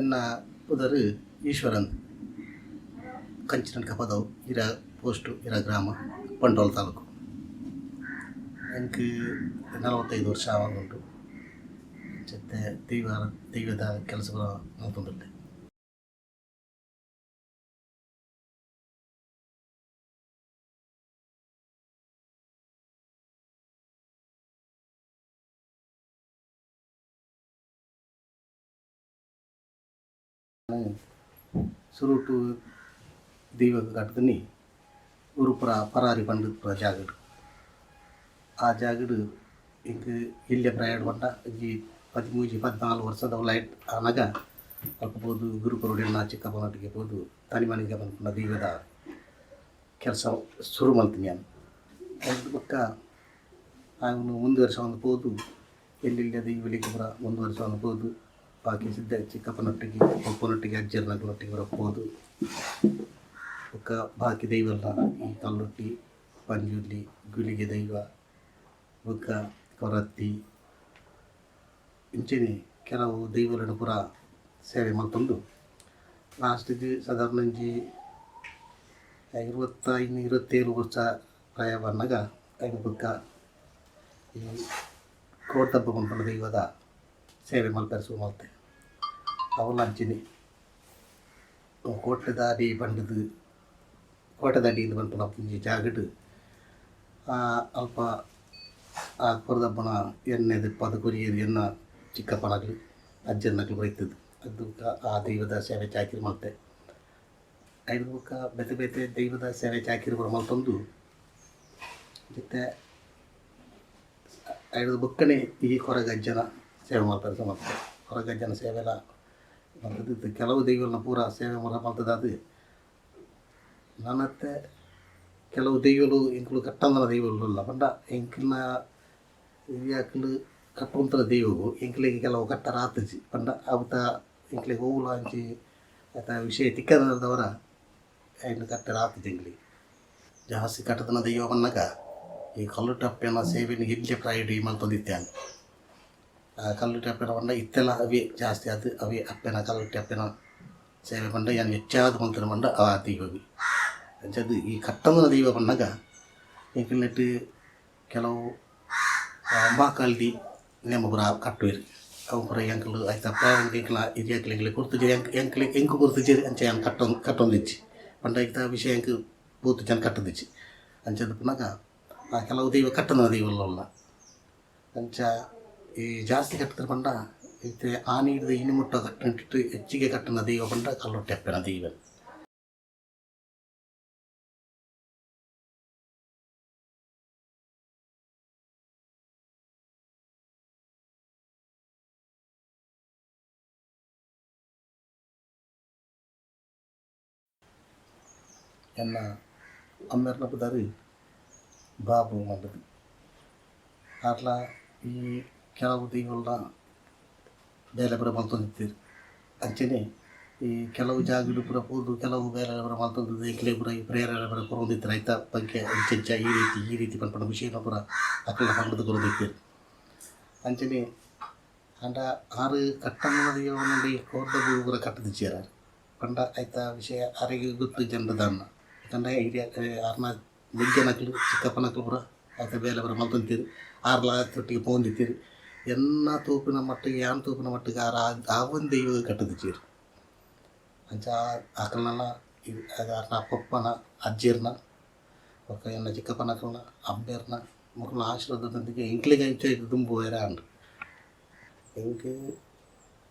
ಎನ್ನ ಪುದರ್ ಈಶ್ವರನ್, ಕಂಚಿನಡ್ಕ ಪದವು, ಇರ ಪೋಸ್ಟು, ಇರ ಗ್ರಾಮ, ಬಂಟ್ವಾಳ ತಾಲೂಕು. ಎಂಕ್ 45 ವರ್ಷ ಆವೊಂದುಂಡು. ಜತೆ ದೈವ ದೈವದ ಕೆಲಸ ಪೂರ ಮಲ್ತೊಂದುಲ್ಲೆ. ಸುರುಟು ದೈವಗ್ ಕಟ್ಟ್ದಿನಿ ಗುರುಪುರ ಪರಾರಿ ಪಂಡ್ ಪೂರ ಜಾಗಡ್. ಆ ಜಾಗಡ್ ಎಂಕ್ ಎಲ್ಯ ಪ್ರಾಯಡ್ ಪಂಡ ಒಂಜಿ 13 14 ವರ್ಸದ ಉಲಾಯಿಡ್ ಆನಗ ಅಲ್ಪ ಪೋದು ಗುರುಪುರಡ್ ಎನ್ನ ಚಿಕ್ಕಪ್ಪನೊಟ್ಟಿಗೆ ಪೋದು ತನಿಮನಿಗ ಪನ್ಪುನ ದೈವದ ಕೆಲಸ ಸುರು ಮಲ್ತಿನಿ ಯಾನ್. ಐರ್ದ್ ಬೊಕ್ಕ ಆವ್ನು ಮುಂದುವರ್ಸವೊಂದು ಪೋದು ಎಲ್ಲೆಲ್ಯ ದೈವೊಲೆಗ್ ಪೂರ ಮುಂದುವರ್ಸವೊಂದು ಪೋದು ಬಾಕಿ ಸಿದ್ದ ಚಿಕ್ಕಪ್ಪನೊಟ್ಟಿಗೆ ಪೊಪ್ಪನೊಟ್ಟಿಗೆ ಅಜ್ಜೆರ್ನಕುಲೊಟ್ಟಿಗೆ ಪೂರ ಪೋದು ಬೊಕ್ಕ ಬಾಕಿ ದೈವಲ್ನ ಈ ಕಲ್ಲುಟ್ಟಿ, ಪಂಜುರ್ಲಿ, ಗುಳಿಗೆ ದೈವ ಬೊಕ್ಕ ಕೊರತ್ತಿ ಇಂಚೆನೆ ಕೆಲವು ದೈವೊಲೆನ ಪೂರ ಸೇವೆ ಮಲ್ತೊಂದು ಲಾಸ್ಟಿಗ್ ಸಾಧಾರಣ ಒಂಜಿ 25 27 ವರ್ಷ ಪ್ರಾಯ ಬನ್ನಗ ಐನ ಬೊಕ್ಕ ಈ ಕೋಟಬ್ಬ ಪನ್ಪುನ ದೈವದ ಸೇವೆ ಮಲ್ಪೆರೆ ಸುರು ಮಲ್ತೆ. ಅವುಲ ಅಂಚೆನೆ ಕೋಟೆದಾಡಿ ಪಂಡ್ದ್ ಕೋಟೆದಡಿ ಇಂದ್ ಪನ್ಪುನ ಒಂಜಿ ಜಾಗಡ್ ಅಲ್ಪ ಆ ಕೋರ್ದಬ್ಬನ ಎಣ್ಣೆ ದೆಪ್ಪಾದ್ ಕೊರಿಯೆರ್ ಎನ್ನ ಚಿಕ್ಕಪ್ಪನಕುಲು ಅಜ್ಜೆರ್ನಕುಲು ಪೂರ ಇತ್ತುದು. ಅದು ಬೊಕ್ಕ ಆ ದೈವದ ಸೇವೆ ಚಾಕಿರಿ ಮಲ್ತೆ. ಐರ್ದ್ ಬೊಕ್ಕ ಬೇತೆ ಬೇತೆ ದೈವದ ಸೇವೆ ಚಾಕಿರಿ ಪೂರ ಮಲ್ತೊಂದು ಇತ್ತೆ ಐರ್ದ್ ಬೊಕ್ಕನೆ ಈ ಕೊರಗಜ್ಜನ ಸೇವೆ ಮಲ್ಪೆರೆ ಸುರು ಮಲ್ತೆ. ಕೊರಗಜ್ಜನ ಸೇವೆಲ ಮಲ್ತುದು ಕೆಲವು ದೈವಲ್ನ ಪೂರ ಸೇವೆ ಪೂರ ಮಲ್ತುದಾದ್ ನನತ್ತೆ ಕೆಲವು ದೈವಲು ಎಂಕುಲು ಕಟ್ಟಂದಿನ ದೈವಲು ಉಲ್ಲ ಪಂಡ ಎಂಕಲ್ನ ಹಿರಿಯಾಕ್ಲು ಕಟ್ಟೊಂತಿನ ದೈವೊಗು ಎಂಕ್ಲೆಗ್ ಕೆಲವು ಕಟ್ಟರೆ ಆತುಜಿ ಪಂಡ ಅವುತ ಎಂಕ್ಲೆಗ್ ಒವುಲ ಒಂಜಿ ಐತ ವಿಷಯ ತಿಕ್ಕಂದಿನದವರ ಐನ್ ಕಟ್ಟರೆ ಆತುಜಿ ಎಂಕ್ಲೆಗ್. ಜಾಸ್ತಿ ಕಟ್ಟುದಿನ ದೈವ ಪನ್ನಗ ಈ ಕಲ್ಲುಟಪ್ಪೆನ ಸೇವೆನ್ ಎಲ್ಯ ಪ್ರಾಯಡ್ ಮಲ್ತೊಂದಿತ್ತೆ ಯಾನ್. ಆ ಕಲ್ಲುಟ್ಟಪ್ಪೆನ ಪಂಡ ಇತ್ತೆಲ ಅವೇ ಜಾಸ್ತಿ ಆದ್ ಅವೇ ಅಪ್ಪೆನ ಕಲ್ಲುಟ್ಟಪ್ಪೆನ ಸೇವೆ ಪಂಡ ಯಾನ್ ಹೆಚ್ಚಾದ್ ಮಲ್ತಿನ ಪಂಡ ಆ ದೈವಗ್. ಅಂಚಾದ್ ಈ ಕಟ್ಟಂದಿನ ದೈವ ಪನ್ನಗ ಎಂಕಲ್ನೆಟ್ ಕೆಲವು ಮಹಾಕಾಳಿದಿ ನೇಮ ಪೂರ ಕಟ್ಟುವೆರ್ ಅವು ಪೂರ ಎಂಕುಲು ಐತ ಪ್ರಾಯಂಗ್ ಎಂಕ್ಲ ಹಿರಿಯಕ್ಲು ಎಂಕ್ಲೆಗ್ ಕೊರ್ತುಜೆರ್ ಎಂಕ್ ಎಂಕ್ಲೆ ಎಂಕ್ ಕೊರ್ತುಜೆರ್ ಅಂಚ ಯಾನ್ ಕಟ್ಟೊಂದು ಕಟ್ಟೊಂದಿಜ್ಜಿ ಪಂಡ ಐತ ವಿಷಯ ಎಂಕ್ ಪೋತುಜಿ ಯಾನ್ ಕಟ್ಟುದಿಜ್ಜಿ. ಅಂಚಾದ್ ಪನ್ನಗ ಆ ಕೆಲವು ದೈವ ಕಟ್ಟಂದಿನ ದೈವಲು ಉಲ್ಲ. ಅಂಚ ಈ ಜಾಸ್ತಿ ಕಟ್ಟುದು ಪಂಡ ಇತ್ತೆ ಆನಿಡ್ದ್ ಇನಿ ಮುಟ್ಟ ಕಟ್ಟುನೆಟ್ ಹೆಚ್ಚಿಗೆ ಕಟ್ಟುನ ದೈವ ಪಂಡ ಕಲ್ಲುರ್ಟಿ ಅಪ್ಪೆನ ದೈವ. ಎನ್ನ ಅಮ್ಮೆರ್ನ ಪುದರ್ ಬಾಬು ಪಂಡುದು. ಆರ್ಲ ಈ ಕೆಲವು ದೈವೊಲ್ನ ಬೇಲೆ ಪೂರ ಮಲ್ತೊಂದಿತ್ತೆರ್. ಅಂಚನೆ ಈ ಕೆಲವು ಜಾಗಡ್ ಪೂರ ಪೋದು ಕೆಲವು ಬೇಲೆ ಪೂರ ಮಲ್ತೊಂದು ಎಂಕ್ಲೆಗ್ ಪೂರ ಈ ಪ್ರೇರಣೆ ಪೂರ ಕೊರೊಂದಿತ್ತೆರ್ ಐತ ಬಗ್ಗೆ ಇಂಚ ಇಂಚ ಈ ರೀತಿ ಈ ರೀತಿ ಪನ್ಪುನ ವಿಷಯನ್ ಪೂರ ಅಕಲ್ನ ಪಂಡುದು ಕೊರೊಂದಿತ್ತೆರ್. ಅಂಚನೆ ಆಂಡ ಆರ್ ಕಟ್ಟಂದಿನ ದೈವೊನು ಈ ಕೋರ್ದಬ್ಬು ಪೂರ ಕಟ್ಟುದಿಜ್ಜೆರ್ ಆರ್. ಪಂಡ ಐತ ವಿಷಯ ಅರೆಗ್ ಗೊತ್ತಿಜ್ಜಂಡ ದಾನ್ನ. ಯಾಕಂಡ ಹಿರಿಯ ಆರ್ನ ಮೆಗ್ಯನಕುಲು ಚಿಕ್ಕಪ್ಪನಕುಲು ಪೂರ ಐತ ಬೇಲೆ ಪೂರ ಮಲ್ತೊಂದಿತ್ತೆರ್. ಆರ್ಲ ಐತೊಟ್ಟಿಗೆ ಪೋವೊಂದಿತ್ತೆರ್. ಎನ್ನ ತೂಪಿನ ಮಟ್ಟಿಗ್ ಯಾನ್ ತೂಪಿನ ಮಟ್ಟಿಗ್ ಆರ್ ಆವೊಂದು ದೈವಗ್ ಕಟ್ಟುದಿಜ್ಜೆರ್. ಅಂಚ ಅಕಲ್ನಲ ಆರ್ನ ಪೊಪ್ಪನ ಅಜ್ಜೆರ್ನ ಬೊಕ್ಕ ಎನ್ನ ಚಿಕ್ಕಪ್ಪನಕಲ್ನ ಅಮ್ಮೆರ್ನ ಮೊಕಲ್ನ ಆಶೀರ್ವಾದದೊಂದಿಗೆ ಎಂಕ್ಲೆಗ್ ಅಂಚ ದುಂಬು ಪೋಯೆರೆ ಆಂಡ್. ಎಂಕ್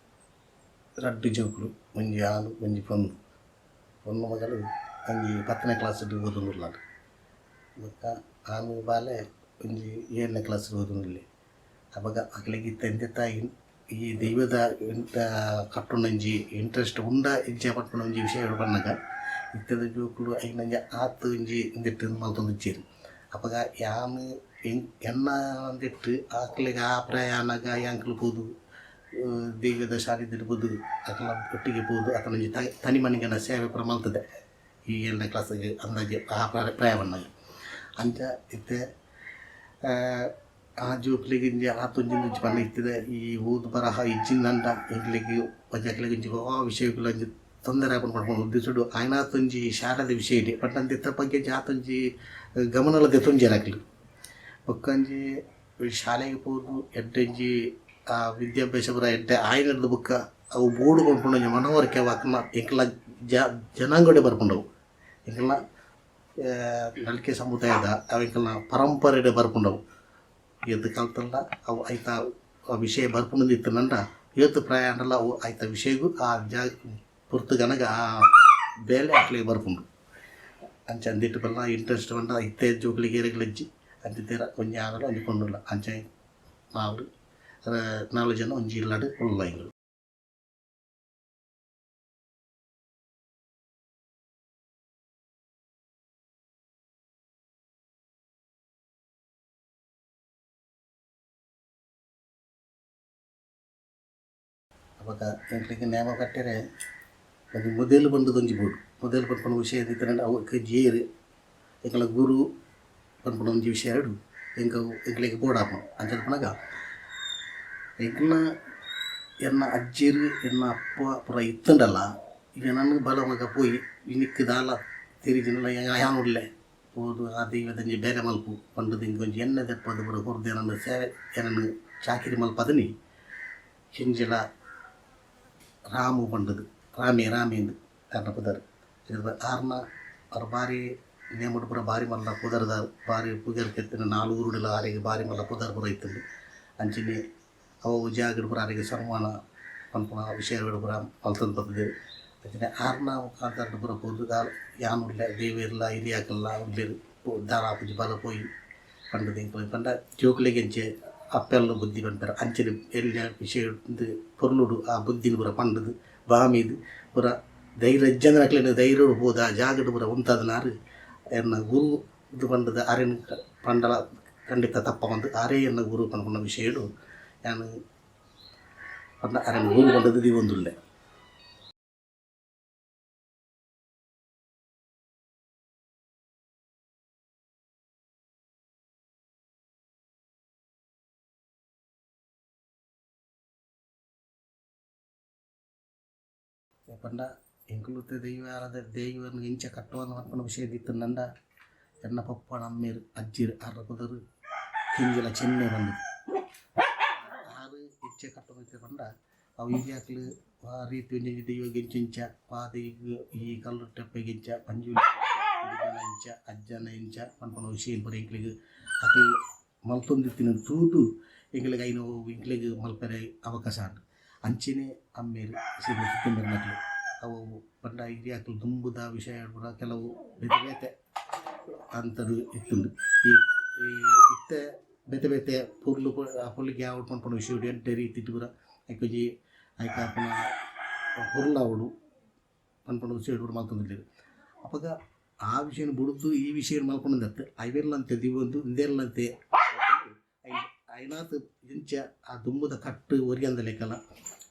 ರಡ್ಡ್ ಜೋಕುಲು, ಒಂಜಿ ಆಣ್ ಒಂಜಿ ಪೊಣ್ಣು. ಪೊಣ್ಣು ಮಗಲ್ ಒಂಜಿ 10ನೇ ಕ್ಲಾಸ್ಡ್ ಓದೊಂದುಲ್ಲಲ್. ಬೊಕ್ಕ ಆಣ್ ಬಾಲೆ ಒಂಜಿ 7ನೇ ಕ್ಲಾಸ್ಡ್ ಓದೊಂದುಲ್ಲೆ. ಅಪಗ ಅಕ್ಲೆಗ್ ಇತ್ತೆ ಇಂದೆತ ಈ ದೈವದ ಕಟ್ಟುನ ಒಂಜಿ ಇಂಟ್ರೆಸ್ಟ್ ಉಂಡಾ ಇಜ್ಜಾ ಪನ್ಪುನ ಒಂಜಿ ವಿಷಯ ಪನ್ನಗ ಇತ್ತೆದ ಜೋಕುಲು ಐನ್ ಒಂಜಿ ಆತ್ ಒಂಜಿ ಇಂದೆಟ್ ಮಲ್ತೊಂದಿಜ್ಜೆರ್. ಅಪಗ ಯಾನ್ ಎನ್ನ ಒಂದೆಟ್ ಅಕ್ಲೆಗ್ ಆ ಪ್ರಾಯ ಆನಗ ಎಂಕುಲು ಪೋದು ದೈವದ ಸಾನ್ನಿಧ್ಯಡ್ ಪೋದು ಅಕಲ್ನ ಒಟ್ಟಿಗೆ ಪೋದು ಅಕಲ್ನ ಒಂಜಿ ತನಿ ಮನಿಗನ ಸೇವೆ ಪೂರ ಮಲ್ತುದೆ ಈ 7ನೇ ಕ್ಲಾಸ್ಗ್ ಅಂದಾಜಿ ಆ ಪ್ರಾಯ ಬನ್ನಗ. ಅಂಚ ಇತ್ತೆ ಆ ಜೋಕ್ಲೆಗ್ ಇಂಚ ಆತೊಂಜಿ ಒಂಜಿ ಪನ್ನ ಇತ್ತಿದ ಈ ಓದು ಬರಹ ಇಜ್ಜಿಂದಂಡ ಎಂಕ್ಲೆಗ್ ಒಂಜಿ ಒಂಜಿ ವಾ ವಿಷಯಗುಲ ಒಂಜಿ ತೊಂದರೆ ಆಪುಂಡು ಪನ್ಪುನ ಉದ್ದೇಶಡ್ ಆಯ್ನಾತೊಂಜಿ ಶಾಲೆದ ವಿಷಯ ಇಡಿ ಪಂಡ ಅಂದೆತ್ತ ಬಗ್ಗೆ ಆತೊಂಜಿ ಗಮನಲ ದೆತೊಂಜೆರ್ ಅಕ್ಲು. ಬೊಕ್ಕಂಜಿ ಶಾಲೆಗ್ ಪೋದು ಎಡ್ಡೆಂಜಿ ಆ ವಿದ್ಯಾಭ್ಯಾಸ ಪೂರ ಎಡ್ಡೆ ಆಯಿನೆರ್ದ್ ಬೊಕ್ಕ ಅವು ಬೋಡು ಪನ್ಪುನ ಒಂಜಿ ಮನವರಿಕೆ ಅವು ಎಂಕಲ್ನ ಜನಾಂಗಡೆ ಬರ್ಪುಂಡು ಅವು ಎಂಕಲ್ನ ನಲಿಕೆ ಸಮುದಾಯದ ಅವು ಎಂಕಲ್ನ ಪರಂಪರೆಡ್ ಬರ್ಪುಂಡು ಅವು ಏತ್ ಕಲ್ತುಂಡ ಅವು ಐತ ವಿಷಯ ಬರ್ಪುಂಡು ಇತ್ತ್ಂಡ ಏತ್ ಪ್ರಾಯ ಆಂಡಲ ಅವು ಐತ ವಿಷಯಗು ಆ ಜಾಗ ಪೊರ್ತುಗನಗ ಆ ಬೇಲೆ ಅಕ್ಲೆಗ್ ಬರ್ಪುಂಡು. ಅಂಚ ಅಂದೆಟ್ ಪಂಡ ಇಂಟ್ರೆಸ್ಟ್ ಪಂಡ ಇತ್ತೆ ಜೋಕುಲೆಗ್ ಏರೆಗ್ಲ ಇಜ್ಜಿ ಅಂಚಿತ್ತೆರ ಒಂಜಿ ಆನುಲ ಒಂಜಿ ಪೊಣ್ಣುಲ ಅಂಚ ನಾಲ್ ನಾಲ್ ಜನ ಒಂಜಿ ಇಲ್ಲಡ್ ಉಲ್ಲ ಎಂಕುಲು. ಅಪಗ ಎಂಕ್ಲೆಗ್ ನೇಮ ಕಟ್ಟೆರೆ ಒಂಜಿ ಮುದೆಲ್ ಪಂಡ್ದ್ ಒಂಜಿ ಬೋಡು ಮುದೆಲ್ ಪನ್ಪುನ ವಿಷಯ ಇತ್ತ್ಂಡ ಅವು ಜೇರ್ ಎಂಕಲ್ನ ಗುರು ಪನ್ಪುನ ಒಂಜಿ ವಿಷಯ ಎಂಕ್ ಅವು ಎಂಕ್ಲೆಗ್ ಬೋಡಾಪುಂಡು. ಅಂಚ ಪನ್ನಗ ಎಂಕಲ್ನ ಎನ್ನ ಅಜ್ಜೆರ್ ಎನ್ನ ಅಪ್ಪ ಪೂರ ಇತ್ತ್ಂಡಲ ಎನನ್ ಬಲಮಗ ಪೋಯಿ ಇನಿಕ್ ದಾಲ ತೆರಿಜಿಂಡಲ ಯಾನ್ ಉಲ್ಲೆ ಪೋದು ಆ ದೈವದಂಚಿ ಬೇಲೆ ಮಲ್ಪು ಪಂಡ್ದ್ ಎಂಕ್ ಒಂಜಿ ಎಣ್ಣೆ ದೆಪ್ಪದ್ ಪೂರ ಕೊರ್ದು ಎನನ್ ಸೇವೆ ಎನನ್ ಚಾಕಿರಿ ಮಲ್ಪದನಿ ಕೆಂಜಲ ರಾಮು ಪಂಡ್ದ್ ರಾಮೆ ರಾಮೇಂದ್ ಆರ್ನ ಪುದರ್ ಆರ್ನ ಆರ್ ಬಾರಿ ನೇಮಡ್ ಪೂರ ಬಾರಿ ಮಲ್ಲ ಪುದರ್ದಾರ್ ಬಾರಿ ಪುಗರ್ತೆ ಇತ್ತಿನ ನಾಲ್ ಊರುಡುಲ ಆರೆಗ್ ಬಾರಿ ಮಲ್ಲ ಪುದರ್ ಪೂರ ಇತ್ತ್ಂಡ್. ಅಂಚನೆ ಅವು ಜಾಗಡ್ ಪೂರ ಆರೆಗ್ ಸನ್ಮಾನ ಪನ್ಪುನ ವಿಷಯಡ್ ಪೂರ ಮಲ್ತೊಂದು ಬತ್ತುದೆರ್. ಅಂಚನೆ ಆರ್ನ ಮುಖಾಂತರ ಪೂರ ಪೋದು ದಾಲ ಯಾನ್ ಉಲ್ಲೆ ದೇವೆರ್ಲ ಹಿರಿಯಾಕುಲ್ಲ ಉಲ್ಲೆರ್ ದಾಲ ಆಪುಜಿ ಬಲ ಪೋಯಿ ಪಂಡ್ದ್ ಎಂಕುಲು ಪಂಡ ಜೋಕುಲೆಗ್ ಎಂಚ ಅಪ್ಪೆಲ್ಲು ಬುದ್ಧಿ ಪನ್ಪೆರ್ ಅಂಚನೆ ಎಲ್ಯ ವಿಷಯ ಪೊರ್ಲುಡು ಆ ಬುದ್ಧಿನ್ ಪೂರ ಪಂಡ್ದ್ ಬಾಮಿದ್ ಪೂರ ಧೈರ್ಯ ಇಜ್ಜಂದಿನಕ್ಲೆನ್ ಧೈರ್ಯಡ್ ಪೋದು ಆ ಜಾಗಡ್ ಪೂರ ಉಂತಾದಿನಾರ್ ಎನ್ನ ಗುರು ಪಂಡ್ದ್ ಅರೆನ್ ಪಂಡಲ ಖಂಡಿತ ತಪ್ಪಾವಂದ್ ಆರೇ ಎನ್ನ ಗುರು ಪನ್ಪುನ ವಿಷಯಡ್ ಯಾನ್ ಪಂಡ ಅರೆನ್ ಗುರು ಪಂಡ್ದ್ ದೀವೊಂದುಲ್ಲೆ. ಪಂಡ ಎಂಕುಲು ದೈವ ದೈವನ್ ಎಂಚ ಕಟ್ಟುವಂದ್ ಪನ್ಪುನ ವಿಷಯ ಇತ್ತ್ಂಡ ಎನ್ನ ಪೊಪ್ಪನ ಅಮ್ಮೆರ್ ಅಜ್ಜೆರ್ ಆರ್ನ ಪುದರ್ ಕೆಂಜಲ ಚೆನ್ನೆ ಪಂದ್ ಆರ್ ಎಂಚ ಕಟ್ಟೊಂದಿತ್ತೆರ್ ಪಂಡ ಅವು ಹಿರಿಯಾಕ್ಲು ವಾ ರೀತಿ ಒಂಜೊಂಜಿ ದೈವಗ್ ಇಂಚ ಇಂಚ ವಾ ದೈವಗ್ ಈ ಕಲ್ಲುರ್ಟಿ ಇಂಚ ಪಂಜುರ್ಲಿ ಇಂಚ ಅಜ್ಜನ ಇಂಚ ಪನ್ಪುನ ವಿಷಯ ಪೂರ ಎಂಕ್ಲೆಗ್ ಅಕುಲು ಮಲ್ತೊಂದಿತ್ತಿನ ತೂದು ಎಂಕ್ಲೆಗ್ ಐನ್ ಎಂಕ್ಲೆಗ್ ಮಲ್ಪೆರೆ ಅವಕಾಶ ಆಂಡ್. ಅಂಚೆನೆ ಅಮ್ಮೆರ್ ಶ್ರೀಮತಿ ತಿಮ್ಮೆರ್ನಕ್ಲು ಅವು ಪಂಡ ಹಿರಿಯಾಕ್ಲು ದುಂಬುದ ವಿಷಯ ಪೂರ ಕೆಲವು ಬೇತೆ ಬೇತೆ ಅಂಥದ್ದು ಇತ್ತುಂಡು. ಈ ಇತ್ತೆ ಬೇತೆ ಬೇತೆ ಪೊರ್ಲು ಪೊರ್ಲಿಗೆ ಆವೊಡು ಪನ್ಪುನ ವಿಷಯ ಎಡ್ಡೆ ರೀತಿಡ್ ಪೂರ ಐಕೊಂಜಿ ಐಕ್ ಆಪುನ ಪೊರ್ಲಾವೊಡು ಪನ್ಪುನ ವಿಷಯ ಪೂರ ಮಲ್ತೊಂದುಲ್ಲೆರ್. ಅಪಗ ಆ ವಿಷಯನ್ ಬುಡ್ದು ಈ ವಿಷಯ ಮಲ್ಪುನಂದತ್ತ್ ಐವೆರ್ಲಂತೆ ದೀವೊಂದು ಇಂದೆರ್ಲಂತೆ ಐನಾತ್ ಇಂಚ ಆ ದುಂಬುದ ಕಟ್ಟ್ ಒರಿಯಂದ ಲೆಕ್ಕಲ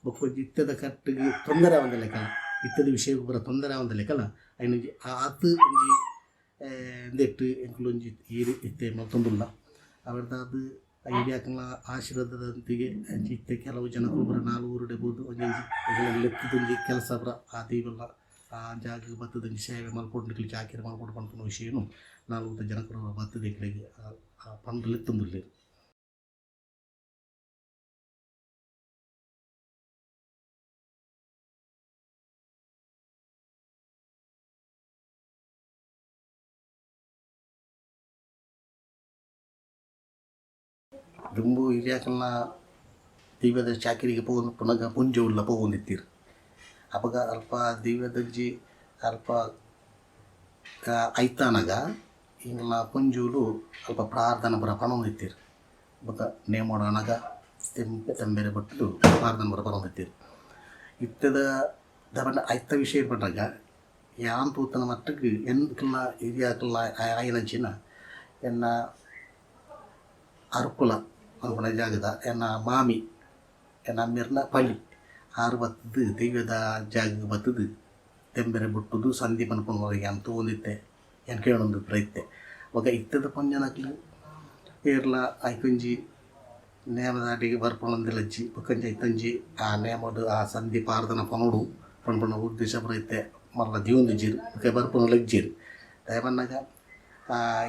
ಬೊಕ್ಕೊಂಜಿ ಇತ್ತೆದ ಕಟ್ಟಿಗೆ ತೊಂದರೆ ಆವಂದ ಲೆಕ್ಕಲ ಇತ್ತೆದ ವಿಷಯಗ್ ಪೂರ ತೊಂದರೆ ಆವಂದ ಲೆಕ್ಕಲ ಐನೊಂಜಿ ಆತ್ ಒಂಜಿ ಉಂದೆಟ್ ಎಂಕುಲು ಒಂಜಿ ಈರ್ ಇತ್ತೆ ಮಲ್ತೊಂದುಲ್ಲ. ಅವೆಡ್ದಾದ್ ಹಿರಿಯಾಕ್ಲ್ನ ಆಶೀರ್ವಾದದಂತಿಗೆ ಅಂಚ ಇತ್ತೆ ಕೆಲವು ಜನಕುಲು ಪೂರ ನಾಲ್ ಊರುಡೆ ಪೋದು ಒಂಜೊಂಜಿ ಎಂಕಲೆನ್ ಲೆತ್ತುದು ಒಂಜಿ ಕೆಲಸ ಪೂರ ಆ ದೈವಲ ಆ ಜಾಗಗ್ ಬತ್ತುದು ಒಂಜಿ ಸೇವೆ ಮಲ್ಪೊಡು ನಿಕುಲು ಚಾಕಿರಿ ಮಲ್ಪೊಡು ಪನ್ಪುನ ವಿಷಯನು ನಾಲ್ ಊರುದ ಜನಕುಲು ಬತ್ತುದು ಎಂಕ್ಲೆಗ್ ಪಂದ್ ಲೆತ್ತೊಂದುಲ್ಲೆರ್. ದುಂಬು ಹಿರಿಯಾಕ್ಲ್ನ ದೈವದ ಚಾಕಿರಿಗೆ ಪೋವೊಂದುಪ್ಪುನಗ ಪೊಂಜೋವುಲ್ಲ ಪೋವೊಂದಿತ್ತೆರ್. ಅಪಗ ಅಲ್ಪ ದೈವದಜ್ಜಿ ಅಲ್ಪ ಐತಾನಗ ಎಂಕಲ್ನ ಪೊಂಜೋವುಲು ಅಲ್ಪ ಪ್ರಾರ್ಥನೆ ಪೂರ ಪನೊಂದಿತ್ತೆರ್. ಬೊಕ ನೇಮೊಡು ಆನಗ ತಂಬೆರೆ ಬೊಟ್ಟುದು ಪ್ರಾರ್ಥನೆ ಪೂರ ಪನೊಂದಿತ್ತೆರ್. ಇತ್ತೆದ ದಾದ ಐತ ವಿಷಯ ಪನ್ನಗ ಯಾನ್ ತೂತನ ಮಟ್ಟಿಗ್ ಎಂಕಲ್ನ ಹಿರಿಯಾಕ್ಲ್ನ ಆಯಿನಂಚಿನ ಎನ್ನ ಅರ್ಕುಲ ಪನ್ಪುನ ಜಾಗದ ಎನ್ನ ಮಾಮಿ ಎನ್ನ ಅಮ್ಮೆರ್ನ ಪಲಿ ಆರ್ ಬತ್ತುದು ದೈವದ ಜಾಗಗ್ ಬತ್ತುದು ತೆಂಬೆರೆ ಬೊಟ್ಟುದು ಸಂಧಿ ಪನ್ಪುನ ಯಾನ್ ತೂವೊಂದಿತ್ತೆ ಯಾನ್ ಕೇನೊಂದು ಪೂರ ಇತ್ತೆ. ಬೊಕ ಇತ್ತೆದ ಪೊಂಜೋನಕ್ಲು ಏರ್ಲ ಐಕೊಂಜಿ ನೇಮದಾಟಿಗೆ ಬರ್ಪಣಂದಿಲಜ್ಜಿ ಬೊಕ್ಕಂಜ ಇತ್ತಂಜಿ ಆ ನೇಮಡು ಆ ಸಂಧಿ ಪಾರ್ದನ ಪನೋಡು ಪನ್ಪುನ ಉದ್ದೇಶ ಪೂರ ಇತ್ತೆ ಮಲ್ಲ ದೀವೊಂದಿಜ್ಜೆರ್ ಬೊಕ ಬರ್ಪುನ ಲಜ್ಜೆರ್ ದಾಯೆ ಪನ್ನಗ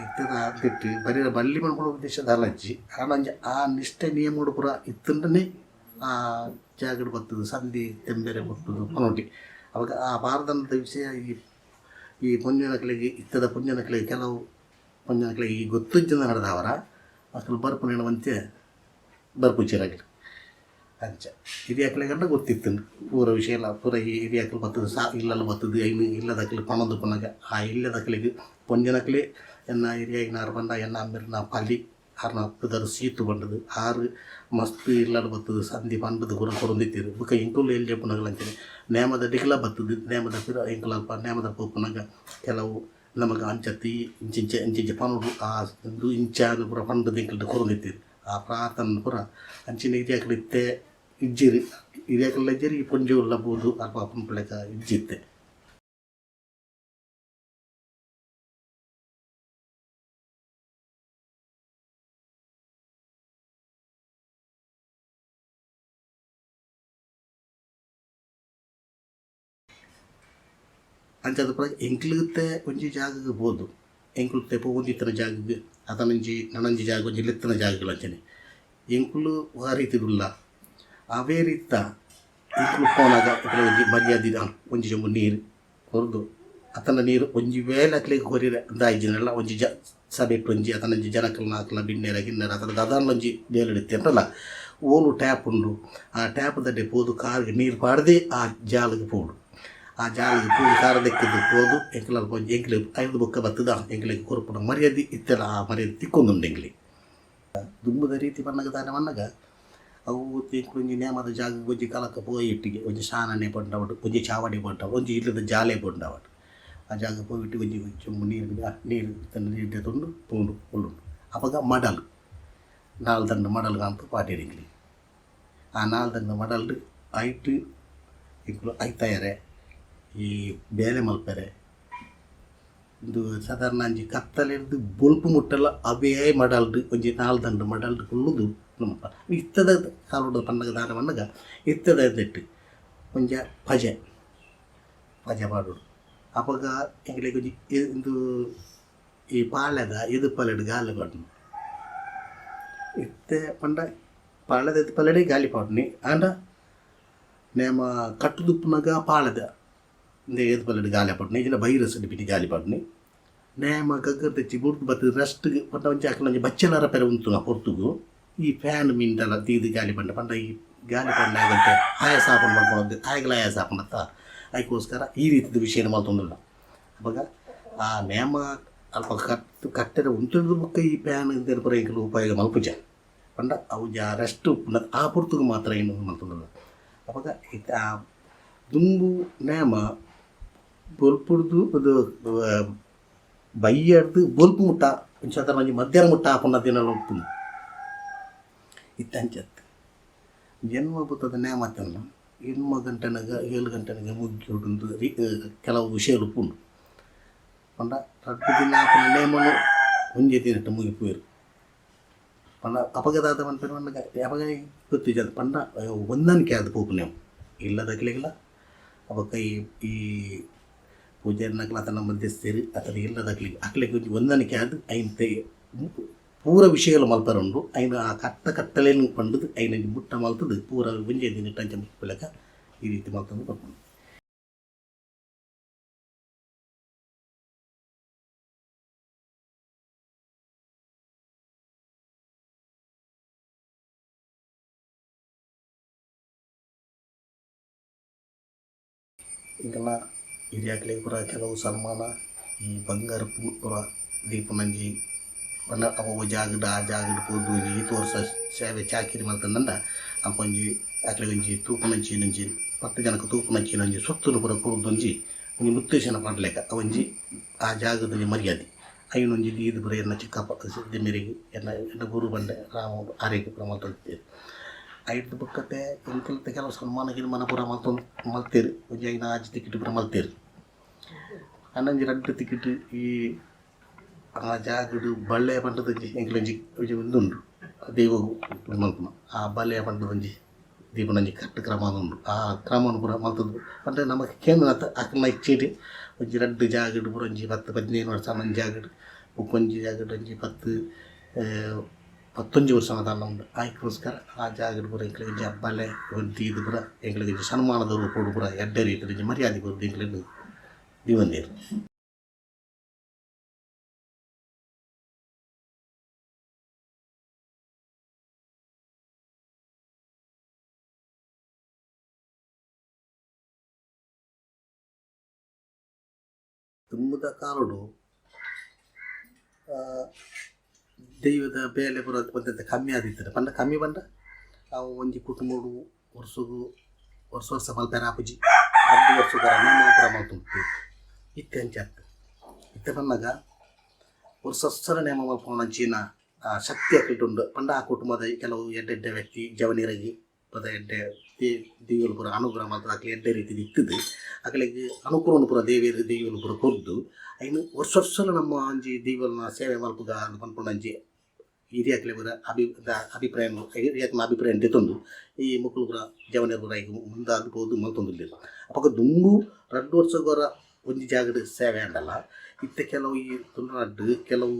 ಇತ್ತೆದ ದಿಟ್ಟ್ ಬರಿಯೆರೆ ಬಲ್ಲಿ ಪನ್ಪುನ ಉದ್ದೇಶ ದಾಲಜ್ಜಿ ಆಂಡ ಒಂಜಿ ಆ ನಿಷ್ಠೆ ನಿಯಮಡ್ ಪೂರ ಇತ್ತ್ಂಡನೆ ಆ ಜಾಗಡ್ ಬತ್ತುದು ಸಂಧಿ ತೆಂಬೆರೆ ಬೊಟ್ಟುದು ಪನೊಲಿ ಅಪಗ ಆ ಪಾರ್ದನದ ವಿಷಯ ಈ ಈ ಪೊಂಜನಕ್ಲೆಗ್ ಇತ್ತೆದ ಪೊಂಜನಕ್ಲೆಗ್ ಕೆಲವು ಪೊಂಜನಕ್ಲೆಗ್ ಈ ಗೊತ್ತುಜ್ಜಂದ ನಡದಾವರ ಅಕುಲು ಬರ್ಪುನೆನ್ ಒಂತೆ ಬರ್ಪುಜೆರ್ ಅಕುಲು ಅಂಚ ಹಿರಿಯಕ್ಲೆಗಂಡ ಗೊತ್ತಿತ್ತ್ಂಡ್ ಪೂರ ವಿಷಯಲ ಪೂರ ಈ ಹಿರಿಯಕ್ಲು ಬತ್ತುದು ಸಾ ಇಲ್ಲಲ್ ಬತ್ತುದು ಐನ್ ಇಲ್ಲದಕ್ಲು ಪನೊಂದುಪ್ಪುನಗ ಆ ಇಲ್ಲದಕ್ಲೆಗ್ ಪೊಂಜನಕ್ಲೆ ಎನ್ನ ಹಿರಿಯಾಯಿನಾರ್ ಪಂಡ ಎನ್ನ ಅಮ್ಮೆರ್ನ ಪಲಿ ಆರ್ನ ಪುದರ್ ಸೀತು ಪಂಡುದು ಆರ್ ಮಸ್ತ್ ಇಲ್ಲಡ್ ಬತ್ತುದು ಸಂಧಿ ಪಂಡುದು ಪೂರ ಕೊರೊಂದಿತ್ತೆರ್ ಬೊಕ ಎಂಕುಲು ಎಲ್ಯ ಉಪ್ಪುನಗಲ ಅಂಚನೆ ನೇಮದಡಿಕ್ಲ ಬತ್ತುದು ನೇಮದ ಪಿರ ಎಂಕುಲು ಅಲ್ಪ ನೇಮದಲ್ಪ ಉಪ್ಪುನಗ ಕೆಲವು ನಮಕ್ ಅಂಚತ್ತಿ ಇಂಚಿಂಚ ಇಂಚಿಂಚ ಪನೊಡು ಆ ಉಂದು ಇಂಚ ಪೂರ ಪಂಡುದು ಎಂಕಲ್ಡ ಕೊರೊಂದಿತ್ತೆರ್ ಆ ಪ್ರಾರ್ಥನೆ ಪೂರ ಅಂಚಿನ ಹಿರಿಯಕ್ಲು ಇತ್ತೆ ಇಜ್ಜೆರ್ ಹಿರಿಯಕ್ಲ ಇಜ್ಜೆರ್ ಈ ಪೊಂಜೊವುಲ ಪೋದು ಅಲ್ಪ ಪನ್ಪುಲೆಕ ಇಜ್ಜಿ ಇತ್ತೆ. ಅಂಚಾದ್ ಪೂರ ಎಂಕ್ಲುಗಿತ್ತೆ ಒಂಜಿ ಜಾಗಗ್ ಪೋದು ಎಂಕುಲು ಇತ್ತೆ ಪೋವೊಂದಿತ್ತಿನ ಜಾಗಗ್ ಅತನೊಂಜಿ ನನೊಂಜಿ ಜಾಗ ಒಂಜಿ ಲೆತ್ತಿನ ಜಾಗಲ್ ಅಂಚನೆ ಎಂಕುಲು ವಾ ರೀತಿಡ್ ಉಲ್ಲ ಅವೇ ರೀತ ಎಂಕುಲು ಪೋನಗ ಎಂಕುಲು ಒಂಜಿ ಮರ್ಯಾದಿದ ಒಂಜಿ ಚೊಂಬು ನೀರ್ ಕೊರ್ದು ಅತ್ತಂಡ ನೀರ್ ಒಂಜಿ ವೇಳೆ ಅಕ್ಲೆಗ್ ಕೊರಿಯರೆ ದಾಯಿಜಿಂಡಲ ಒಂಜಿ ಜ ಸಭೆಟ್ ಒಂಜಿ ಅತ್ತಂಡ ಒಂಜಿ ಜನಕುಲ್ನ ಅಕ್ಲ್ನ ಬಿನ್ನೆರ್ ಗಿನ್ನೆರ್ ಅತ್ತಂಡ ದಾದಾಂಡಲ ಒಂಜಿ ಬೇಲೆಡ್ ಇತ್ತೆರ್ಂಡಲ ಓಲು ಟ್ಯಾಪ್ ಉಂಡು ಆ ಟ್ಯಾಪ್ ದಡೆ ಪೋದು ಕಾರ್ಗ್ ನೀರ್ ಪಾಡ್ದೇ ಆ ಜಾಲ್ಗ್ ಪೋವೊಡು ಆ ಜಾಲ್ಗ್ ಪೋದು ಕಾರ್ ದೆಕ್ಕುದು ಪೋದು ಎಂಕುಲು ಅಲ್ಪ ಒಂಜಿ ಎಂಕ್ಲೆಗ್ ಐರ್ದ್ ಬೊಕ್ಕ ಬತ್ತುದ ಎಂಕ್ಲೆಗ್ ಕೊರ್ಪುನ ಮರ್ಯಾದಿ ಇತ್ತೆಲ ಆ ಮರ್ಯಾದಿ ತಿಕ್ಕೊಂದುಂಡು ಎಂಕ್ಲೆಗ್. ದುಂಬುದ ರೀತಿ ಪನ್ನಗ ದಾನೆ ಪನ್ನಗ ಅವು ಎಂಕುಲು ಒಂಜಿ ನೇಮದ ಜಾಗಗ್ ಒಂಜಿ ಕಾಲಕ್ಕೆ ಪೋಯಿ ಇಟ್ಟಿಗೆ ಒಂಜಿ ಸಾನನೆ ಪಂಡಾವಡ್ ಒಂಜಿ ಚಾವಡಿ ಪಂಡಾವಡ್ ಒಂಜಿ ಇಲ್ಲದ ಜಾಲೆ ಪಂಡಾವಡ್ ಆ ಜಾಗ ಪೋಯಿಟ್ಟು ಒಂಜಿ ಚೊಂಬು ನೀರು ನೀರು ಇತ್ತಂಡ ನೀರು ದೆತೊಂದು ಪೋಂಡು ಕುಲ್ಲುಂಡು ಅಪಗ ಮಡಲ್ ನಾಲ್ ದಂಡು ಮಡಲ್ ಕಾಂತು ಪಾಡ್ಯೆರ್ ಎಂಕ್ಲೆಗ್ ಆ ನಾಲ್ ದಂಡು ಮಡಲ್ಡ್ ಐಟ್ ಎಂಕುಲು ಐತಾಯೆರೆ ಈ ಬೇಲೆ ಮಲ್ಪೆರೆ ಉಂದು ಸಾಧಾರಣ ಒಂಜಿ ಕತ್ತಲೆರ್ದ್ ಬೊಲ್ಪು ಮುಟ್ಟಲ ಅವೇ ಮಡಲ್ಡ್ ಒಂಜಿ ನಾಲ್ ದಂಡು ಮಡಲ್ಡ್ ಕುಲ್ಲುದು ನಮಕ ಇತ್ತೆದ ಕಾಲೊಡು ಪನ್ನಗ ದಾನೆ ಪನ್ನಗ ಇತ್ತೆದ ನೆಟ್ಟ್ ಒಂಜ ಪಜೆ ಪಜೆ ಪಾಡೊಡು ಅಪಗ ಎಂಕ್ಲೆಗ್ ಒಂಜಿ ಉಂದು ಈ ಪಾಲೆದ ಎದುಪಲೆಡ್ ಗಾಲಿ ಪಾಡುನು ಇತ್ತೆ ಪಂಡ ಪಾಲೆದ ಎದುಪಲೆಡೇ ಗಾಲಿ ಪಾಡುನಿ ಆಂಡ ನೇಮ ಕಟ್ಟುದುಪ್ಪುನಗ ಪಾಲೆದ ಇಂದೇ ಎದುಪಲೆಡ್ ಗಾಲಿ ಪಾಡುನಿ ಇಜ್ಜಿಂಡ ಬೈರಸ್ಡ್ ಪಿನಿ ಗಾಲಿ ಪಾಡುನಿ ನೇಮ ಗಗ್ಗರ್ ತೆಚ್ಚಿ ಬುಡ್ದು ಬತ್ತ್ ರೆಸ್ಟ್ ಪಂಡ ಒಂಜಿ ಅಕಲ್ನ ಒಂಜಿ ಬಚ್ಚೆಲ್ ಅರಪೆರೆ ಉಂತುನ ಪೊರ್ತುಗು ಈ ಫ್ಯಾನ್ ಮಿಂಡಲ ದೀದ್ ಗಾಲಿ ಪಂಡ ಪಂಡ ಈ ಗಾಲಿ ಪಂಡ ಒಂತೆ ಆಯಾಸ ಆಪುಂಡು ಪನ್ಪುನ ಆಯಗ್ಲ ಆಯಾಸ ಆಪುಂಡತ್ತ ಐಕೋಸ್ಕರ ಈ ರೀತಿದ ವಿಷಯನ್ ಮಲ್ತೊಂದುಲ್ಲ ಅಪಗ ಆ ನೇಮ ಅಲ್ಪ ಕಟ್ ಕಟ್ಟೆರೆ ಉಂತುದು ಬೊಕ್ಕ ಈ ಫ್ಯಾನ್ ಇಂದೆನ್ ಪೂರ ಎಂಕುಲು ಉಪಯೋಗ ಮಲ್ಪುಜ ಪಂಡ ಅವು ಒಂಜಿ ಆ ರೆಸ್ಟ್ ಉಪ್ಪುನ ಆ ಪೊರ್ತುಗು ಮಾತ್ರ ಐನ್ ಮಲ್ತೊಂದುಲ್ಲ ಅಪಗ ಇತ್ತೆ ಆ ದುಂಬು ನೇಮ ಬೊಲ್ಪುಡ್ದು ಉಂದು ಬಯ್ಯಡ್ದ್ ಬೊಲ್ಪು ಮುಟ್ಟ ಒಂಜಿ ಸಾಧಾರಣ ಒಂಜಿ ಮಧ್ಯಾಹ್ನ ಮುಟ್ಟ ಆಪುನ ದಿನಲ ಉಪ್ಪುಂಡು ಇತ್ತೆ ಅಂಚ ಅತ್ತ್ ಎನ್ಮ ಬೊತ್ತದ ನೇಮ ಅತ್ತಲ್ಲ ಎನ್ಮ ಗಂಟೆನಗ ಏಳು ಗಂಟೆನಗ ಮುಗಿಯೊಡುಂದು ಕೆಲವು ವಿಷಯಲು ಉಪ್ಪುಂಡು ಪಂಡ ರಡ್ಡ್ ದಿನ ಆಪುನ ನೇಮನು ಒಂಜೆ ದಿನಟ್ ಮುಗಿಪುವೆರ್ ಪಂಡ ಅಪಗ ದಾದ ಮನ್ಪುವೆರ್ ಪನ್ನಗ ಅಪಗ ಗೊತ್ತಿಜ್ಜಂದ್ ಪಂಡ ಹೊಂದಾಣಿಕೆ ಆದ್ ಪೋಪುನವು ಇಲ್ಲದಕ್ಲೆಗ್ಲ ಅಪಗ ಈ ಈ ಪೂಜಾರಿನಕ್ಲ ಅತನ ಮಧ್ಯಸ್ಥೆರ್ ಅತನ ಇಲ್ಲದಕ್ಲೆಗ್ ಅಕ್ಲೆಗ್ ಒಂಜಿ ಹೊಂದಾಣಿಕೆ ಆದ್ ಐನ್ ಪೂರ ವಿಷಯಲು ಮಲ್ಪೆರೆ ಉಂಡು ಐನ್ ಆ ಕಟ್ಟ ಕಟ್ಟಲೆನ್ ಪಂಡುದು ಐನ್ ಒಂಜಿ ಮುಟ್ಟ ಮಲ್ತುದು ಪೂರ ಒಂಜೆ ದಿನಟ್ ಅಂಚ ಮುಗಿಪುಲೆಕ ಈ ರೀತಿ ಮಲ್ತೊಂದು ಬರ್ಪುಂಡು. ಎಂಕಲ್ನ ಹಿರಿಯಕ್ಲೆಗ್ ಪೂರ ಕೆಲವು ಸನ್ಮಾನ ಈ ಬಂಗಾರ್ ಪೂರ ದೀಪುನಂಜಿ ಪಂಡ ಅವು ಜಾಗಡ್ ಆ ಜಾಗಡ್ ಪೋದು ಈತ್ ವರ್ಸ ಸೇವೆ ಚಾಕಿರಿ ಮಲ್ತುಂಡ ಅಲ್ಪ ಒಂಜಿ ಅಕ್ಲೆಗ್ ಒಂಜಿ ತೂಪುನಂಚಿನ ಒಂಜಿ ಪತ್ತ್ ಜನಕ್ ತೂಪುನಂಚಿನ ಒಂಜಿ ಸೊತ್ತುನು ಪೂರ ಕೊರ್ದು ಒಂಜಿ ಒಂಜಿ ಮುತ್ತೇಶನ ಪಾಡ್ಲೆಕ ಅವೊಂಜಿ ಆ ಜಾಗದ ಒಂಜಿ ಮರ್ಯಾದಿ ಐನ್ ಒಂಜಿ ದೀದ್ ಪೂರ ಎನ್ನ ಚಿಕ್ಕಪ್ಪ ಸಿದ್ದ ಮೇರೆಗ್ ಎನ್ನ ಎನ್ನ ಗುರು ಪಂಡೆ ರಾಮ ಆರೆಗ್ ಪೂರ ಮಲ್ತೊಂದಿತ್ತೆರ್ ಐಡ್ದ್ ಬೊಕ್ಕತೆ ಎಂಕಲ್ತ ಕೆಲವು ಸನ್ಮಾನ ಗಿನ್ಮಾನ ಪೂರ ಮಲ್ತೊಂದು ಮಲ್ತೆರ್ ಒಂಜಿ ಐನ್ ಆಜಿ ತಿಕಿಟ್ ಪೂರ ಮಲ್ತೆರ್ ಆಂಡ ಒಂಜಿ ರಡ್ಡ್ ತಿಕಿಟ್ ಈ ಆ ಜಾಗಡ್ ಬಳ್ಳೆ ಪಂಡ್ದ್ ಒಂಜಿ ಎಂಕ್ಲೆ ಒಂಜಿ ಒಂಜಿ ಉಂದು ಉಂಡು ದೈವೊಗು ಮಲ್ಪುನ ಆ ಬಲ್ಯ ಪಂಡ್ದ್ ಒಂಜಿ ದೀಪುನ ಒಂಜಿ ಕಟ್ಟ್ ಕ್ರಮ ಉಂಡು. ಆ ಕ್ರಮನ್ ಪೂರ ಮಲ್ತ್ದ್ ಪಂಡ ನಮಕ್ ಕೇನುನಾತ್ ಅಕಲ್ನ ಇಚ್ಛೆಡ್ ಒಂಜಿ ರಡ್ಡ್ ಜಾಗಡ್ ಪೂರ ಒಂಜಿ ಪತ್ತ್ ಪದಿನೈನ್ ವರ್ಸ ಒಂಜಿ ಜಾಗಡ್ ಬೊಕ್ಕೊಂಜಿ ಜಾಗಡ್ ಒಂಜಿ ಪತ್ತ್ ಪತ್ತೊಂಜಿ ವರ್ಷ ದಾನ್ನ ಉಂಡು. ಆಯಿಕ್ಕೋಸ್ಕರ ಆ ಜಾಗಡ್ ಪೂರ ಎಂಕ್ಲೆಗ್ ಒಂಜಿ ಬಲೆ ಒಂಜಿ ದೀದ್ ಪೂರ ಎಂಕ್ಲೆಗ್ ಒಂಜಿ ಸನ್ಮಾನದ ರೂಪೊಡು ಪೂರ ಎಡ್ಡೆ ರೀತಿಡ್ ಒಂಜಿ ಮರ್ಯಾದೆ ಕೊರ್ದು ಎಂಕ್ಲೆನ್ ದೀವೊಂದೆರ್. ದುಂಬುದ ಕಾಲೊಡು ದೈವದ ಬೇಲೆ ಪೂರ ಒಂತೆ ಕಮ್ಮಿ ಆದಿತ್ತ್ಂಡ್. ಪಂಡ ಕಮ್ಮಿ ಪಂಡ ಅವು ಒಂಜಿ ಕುಟುಂಬೊಡು ವರ್ಸೊಗು ವರ್ಸ ವರ್ಸ ಮಲ್ಪೆರೆ ಆಪುಜಿ. ರಡ್ಡ್ ವರ್ಸೊಗು ಒರ ನೇಮ ಪೂರ ಮಲ್ತೊಂದಿತ್ತೆರ್. ಇತ್ತೆ ಅಂಚ ಅತ್ತ್. ಇತ್ತೆ ಪನ್ನಗ ವರ್ಸ ವರ್ಸಲ ನೇಮ ಮಲ್ಪುನಂಚಿನ ಶಕ್ತಿ ಅಕಲ್ಟ ಉಂಡು. ಪಂಡ ಆ ಕುಟುಂಬದ ಕೆಲವು ಎಡ್ಡೆ ಎಡ್ಡೆ ವ್ಯಕ್ತಿ ಜವನೆರೆಗ್ ಪದ ಎಡ್ಡೆ ದೈವೊಲು ಪೂರ ಅನುಗ್ರಹ ಮಲ್ತ್ದ್ ಅಕ್ಲೆ ಎಡ್ಡೆ ರೀತಿಡ್ ಇತ್ತ್ದ್ ಅಕ್ಲೆಗ್ ಅನುಕೂಲನ್ ಪೂರ ದೇವೆರ್ ದೈವೊಲು ಪೂರ ಕೊರ್ದು ಐನ್ ವರ್ಷ ವರ್ಷಲ ನಮ್ಮ ಒಂಜಿ ದೈವೊಲ್ನ ಸೇವೆ ಮಲ್ಪುಗ ಅಂದ್ ಪನ್ಪುನ ಒಂಜಿ ಹಿರಿಯಕ್ಲೆ ಪೂರ ಅಭಿಪ್ರಾಯ ಹಿರಿಯಕ್ಲ್ನ ಅಭಿಪ್ರಾಯ ದೆತೊಂದು ಈ ಮೊಕುಲು ಪೂರ ಜವನೆರ್ ಪೂರ ಐಕ್ ಮುಂದಾದ್ ಪೋದು ಮಲ್ತೊಂದುಲ್ಲೆರ್. ಅಪಗ ದುಂಬು ರಡ್ಡ್ ವರ್ಷಗೊರ ಒಂಜಿ ಜಾಗಡ್ ಸೇವೆ ಆಂಡಲ ಇತ್ತೆ ಕೆಲವು ಈ ತುಳುನಾಡ್ಡ್ ಕೆಲವು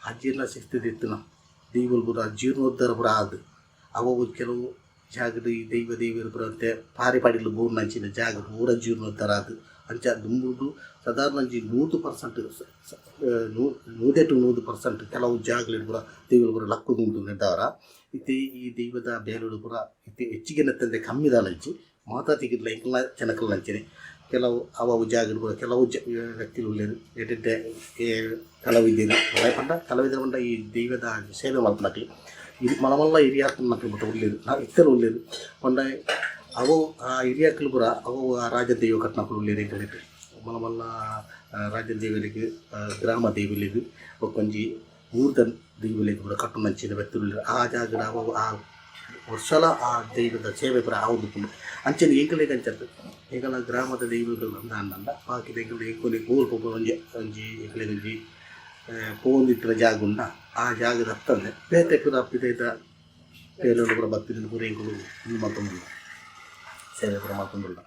ಅಜೀರ್ಣ ಶಕ್ತಿ ಇತ್ತಿನ ದೈವೊಲು ಪೂರ ಜೀರ್ಣೋದ್ಧಾರ ಪೂರ ಆದ್ ಅವು ಕೆಲವು ಜಾಗಡ್ ಈ ದೈವ ದೇವೆರ್ ಪೂರ ಒಂತೆ ಪಾರಿ ಪಾಡಿಲು ಬೂರ್ನಂಚಿನ ಜಾಗ ಪೂರ ಜೀರ್ಣೋದ್ಧಾರ ಆದ್ ಅಂಚ ದುಂಬುಡು ಸಾಧಾರಣ ಒಂಜಿ 100% 100% ಕೆಲವು ಜಾಗಲೆಡ್ ಪೂರ ದೈವೊಲು ಪೂರ ಲಕ್ಕುದು ಉಂತುನೆಡ್ದಾವರ ಇತ್ತೆ ಈ ದೈವದ ಬೇಲೆಲು ಪೂರ ಇತ್ತೆ ಹೆಚ್ಚಿಗೆ ನೆತ್ತಂದೆ ಕಮ್ಮಿ ದಾಲ ಇಜ್ಜಿ. ಮಾತಾ ತಿಕ್ಕ್ಲ ಎಂಕಲ್ನ ಜನಕಲ್ನ ಅಂಚನೆ ಕೆಲವು ಅವು ಜಾಗಡ್ ಪೂರ ಕೆಲವು ವ್ಯಕ್ತಿಲು ಉಲ್ಲೆರ್ ಎಡ್ಡೆ ಎಡ್ಡೆ ಕಲಾವಿದೆರ್ ದಾಯೆ ಪಂಡ ಕಲಾವಿದೆರ್ ಪಂಡ ಈ ದೈವದ ಸೇವೆ ಮಲ್ಪುನಕ್ಲ್ ಮಲ್ಲ ಮಲ್ಲ ಹಿರಿಯಾಕ್ಲು ಪೂರ ಉಲ್ಲೆರ್ ಇತ್ತೆಲ ಉಲ್ಲೆರ್ ಪಂಡ ಅವು ಆ ಹಿರಿಯಾಕ್ಲು ಪೂರ ಅವು ಆ ರಾಜ ದೈವ ಕಟ್ಟುನಕುಲು ಉಲ್ಲೆರ್ ಎಂಕಲೆಗ್ ಮಲ್ಲ ಮಲ್ಲ ರಾಜ ದೈವಲೆಗ್ ಗ್ರಾಮ ದೈವಲೆಗ್ ಬೊಕೊಂಜಿ ಊರ್ದ ದೈವಲೆಗ್ ಪೂರ ಕಟ್ಟುನಂಚಿನ ವ್ಯಕ್ತಿಲು ಉಲ್ಲೆರ್. ಆ ಜಾಗಡ್ ಅವು ಆ ವರ್ಷಲ ಆ ದೈವದ ಸೇವೆ ಪೂರ ಆವೊಂದುಪ್ಪುಂಡು. ಅಂಚನೆ ಎಂಕಲೆಗ್ ಅಂಚ ಅತ್ತ್ ಎಂಕಲ್ನ ಗ್ರಾಮದ ದೈವಗಳು ಅಂದಾಂಡ ಬಾಕಿದ ಎಂಕಲ್ನ ಎಂಕುಲೆಗ್ ಪೋಪ ಒಂಜಿ ಒಂಜಿ ಎಂಕಲೆಗ್ ಒಂಜಿ ಪೋವೊಂದಿತ್ತಿನ ಜಾಗ ಉಂಡಾ ಆ ಜಾಗದ ಅತ್ತಂದೆ ಬೇತೆ ಪೂರ ಪಿದಯಿದ ಬೇಲೆಲು ಪೂರ ಬತ್ತಿನ ಪೂರ ಎಂಕುಲು ಉಂದು ಮಲ್ತೊಂದುಲ್ಲ ಸೇವೆ ಪೂರ ಮಲ್ತೊಂದುಲ್ಲ.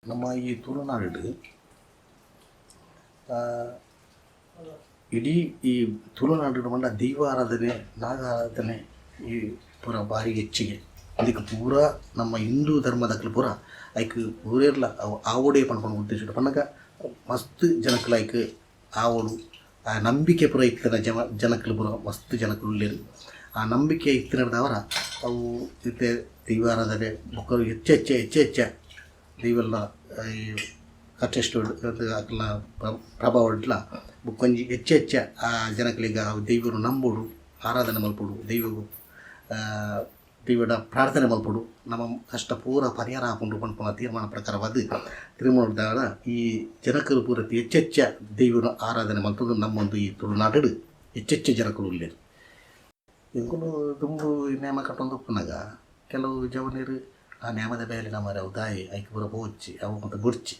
ನಮ್ಮ ಈ ತುಳುನಾಡು ಇಡೀ ಈ ತುಳುನಾಡು ಪಂಡ ದೈವಾರಾಧನೆ ನಾಗಾರಾಧನೆ ಈ ಪೂರ ಭಾರಿ ಹೆಚ್ಚಿಗೆ. ಇದಕ್ಕೆ ಪೂರ ನಮ್ಮ ಹಿಂದೂ ಧರ್ಮದಕ್ಲು ಪೂರ ಐಕ್ ಪೂರೆರ್ಲ ಅವು ಆವೊಡೇ ಪನ್ಪುನ ಉದ್ದೇಶ ಪನ್ನಗ ಮಸ್ತ್ ಜನಕ್ಲು ಐಕ್ ಆವೊಡು ಆ ನಂಬಿಕೆ ಪೂರ ಇತ್ತಿನ ಜನಕ್ಲು ಪೂರ ಮಸ್ತ್ ಜನಕ್ಲು ಉಲ್ಲೆರ್. ಆ ನಂಬಿಕೆ ಇತ್ತಿನರ್ದಾವರ ಅವು ಇತ್ತೆ ದೈವಾರಾಧನೆ ಬೊಕ್ಕ ಹೆಚ್ಚು ಹೆಚ್ಚು ಹೆಚ್ಚು ಹೆಚ್ಚ ದೈವಲ್ನ ಈ ಕಟ್ಟೆಷ್ಟು ಅಕ್ಲ್ನ ಪ್ರಭಾವಡ್ಲ ಬೊಕ್ಕೊಂಜಿ ಹೆಚ್ಚು ಹೆಚ್ಚ ಆ ಜನಕ್ಲೆಗ್ ಆ ದೈವೊನು ನಂಬೊಡು ಆರಾಧನೆ ಮಲ್ಪೊಡು ದೈವೊಗು ದೈವಡ ಪ್ರಾರ್ಥನೆ ಮಲ್ಪೊಡು ನಮ್ಮ ಕಷ್ಟ ಪೂರ ಪರಿಹಾರ ಆಪುಂಡು ಪನ್ಪುನ ತೀರ್ಮಾನ ಪ್ರಕಾರವಾದ್ ತೀರ್ಮಾನದಾಡ ಈ ಜನಕುಲು ಪೂರ ಹೆಚ್ಚೆಚ್ಚ ದೈವನ ಆರಾಧನೆ ಮಲ್ತೊಂದು ನಮ್ಮೊಂದು ಈ ತುಳುನಾಡು ಹೆಚ್ಚೆಚ್ಚ ಜನಕುಲು ಉಲ್ಲೆರ್. ಎಂಕುಲು ದುಂಬು ನೇಮ ಕಟ್ಟೊಂದು ಉಪ್ಪುನಗ ಕೆಲವು ಜವನೆರ್ ಆ ನೇಮದ ಬೇಲೆ ನಮರೆ ಅವು ದಾಯೆ ಐಕ್ ಪೂರ ಪೋವೊಚ್ಚಿ ಅವು ಮಾತ ಬೊಡ್ಚಿ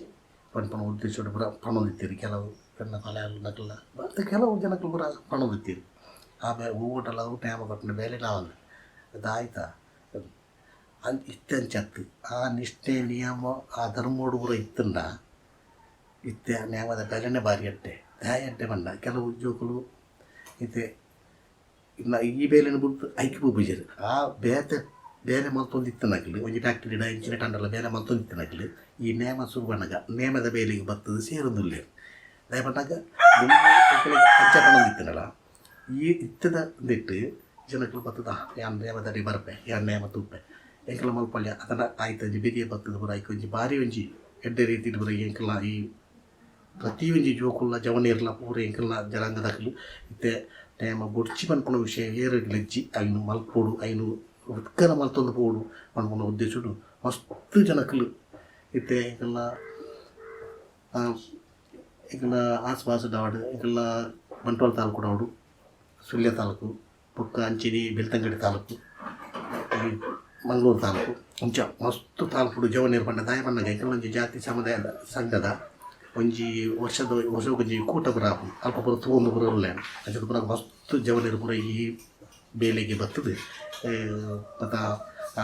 ಪನ್ಪುನ ಉದ್ದೇಶಡ್ ಪೂರ ಪನೊಂದಿತ್ತೆರ್ ಕೆಲವು ಎನ್ನ ಪಲಯಾಲ್ನಕಲ್ನ ಬಟ್ ಕೆಲವು ಜನಕುಲು ಪೂರ ಪನೊಂದಿತ್ತೆರ್. ಆ ಓಟಲ ಅವು ನೇಮ ಕಟ್ಟುನ ಬೇಲೆ ನಾವಂದ್ ದಾಯ್ತ ಇತ್ತೆ ಅಂಚ ಅತ್ತ್ ಆ ನಿಷ್ಠೆ ನಿಯಮ ಆ ಧರ್ಮೊಡು ಪೂರ ಇತ್ತ್ಂಡ ಇತ್ತೆ ಆ ನೇಮದ ಬೇಲೆನೆ ಬಾರಿ ಎಡ್ಡೆ. ದಾಯೆ ಎಡ್ಡೆ ಪಂಡ ಕೆಲವು ಜೋಕುಲು ಇತ್ತೆ ಈ ಬೇಲೆನ್ ಬುಡ್ದು ಐಕ್ ಪೋಪುಜೆರ್ ಆ ಬೇತೆ ಬೇಲೆ ಮಲ್ತೊಂದಿತ್ತಿನಕುಲು ಒಂಜಿ ಫ್ಯಾಕ್ಟರಿಡ್ ಇಂಚಿನ ಟಂಡಲ ಬೇಲೆ ಮಲ್ತೊಂದಿತ್ತಿನಕುಲು ಈ ನೇಮ ಶುರುವಾನಗ ನೇಮದ ಬೇಲೆಗ್ ಬತ್ತುದು ಸೇರೊಂದುಲ್ಲೆರ್. ದಾಯೆ ಪನ್ನಗ ಅಂಚ ಪನೊಂದಿತ್ತಿನಲ ಈ ಇತ್ತೆದ ಉಂದೆಟ್ ಜನಕುಲು ಬತ್ತುದು ಯಾನ್ ನೇಮದಡೆ ಬರ್ಪೆ ಯಾನ್ ನೇಮ ತೂಪೆ ಎಂಕಲ್ನ ಮಲ್ಪೊಲ್ಯ ಅತಂಡ ಆಯ್ತ ಒಂಜಿ ಬೆರಿಯೆ ಬತ್ತುದು ಪೂರ ಐಕ್ ಒಂಜಿ ಬಾರಿ ಒಂಜಿ ಎಡ್ಡೆ ರೀತಿಡ್ ಪೂರ ಎಂಕಲ್ನ ಈ ಪ್ರತಿ ಒಂಜಿ ಜೋಕುಲ್ಲ ಜವನೆರ್ಲ ಪೂರ ಎಂಕಲ್ನ ಜನಾಂಗದಕುಲು ಇತ್ತೆ ನೇಮ ಬೊಡ್ಚಿ ಪನ್ಪುನ ವಿಷಯ ಏರೆಗ್ಲ ಇಜ್ಜಿ ಐನ್ ಮಲ್ಪೊಡು ಐನ್ ಉತ್ಕರ ಮಲ್ತೊಂದು ಪೋವೊಡು ಪನ್ಪುನ ಉದ್ದೇಶಡ್ ಮಸ್ತ್ ಜನಕುಲು ಇತ್ತೆ ಎಂಕಲ್ನ ಎಂಕಲ್ನ ಆಸುಪಾಸುಡು ಆವಡ್ ಎಂಕಲ್ನ ಬಂಟ್ವಾಳ ತಾಲೂಕುಡು ಆವಡ್ ಸುಳ್ಯ ತಾಲೂಕು ಬೊಕ್ಕ ಅಂಚೆನೆ ಬೆಳ್ತಂಗಡಿ ತಾಲೂಕು. ಒಂಜಿ ಮಂಗಳೂರು ತಾಲೂಕು ಅಂಚ ಮಸ್ತ್ ತಾಲೂಕುಡು ಜವನೆರ್ ಪಂಡ ದಾಯೆ ಪನ್ನಗ ಎಂಕಲ್ನ ಜಾತಿ ಸಮುದಾಯದ ಸಂಘದ ಒಂಜಿ ವರ್ಷದ ವರ್ಷಗೊಂಜಿ ಕೂಟ ಪೂರ ಆಪುಂಡು ಅಲ್ಪ ಪೂರ ತೂವೊಂದು ಪೂರ ಉಲ್ಲೆರ್ ಅಂಚ ಪೂರ ಮಸ್ತ್ ಜವನೆರ್ ಪೂರ ಈ ಬೇಲೆಗ್ ಬತ್ತುದು ಮಾತ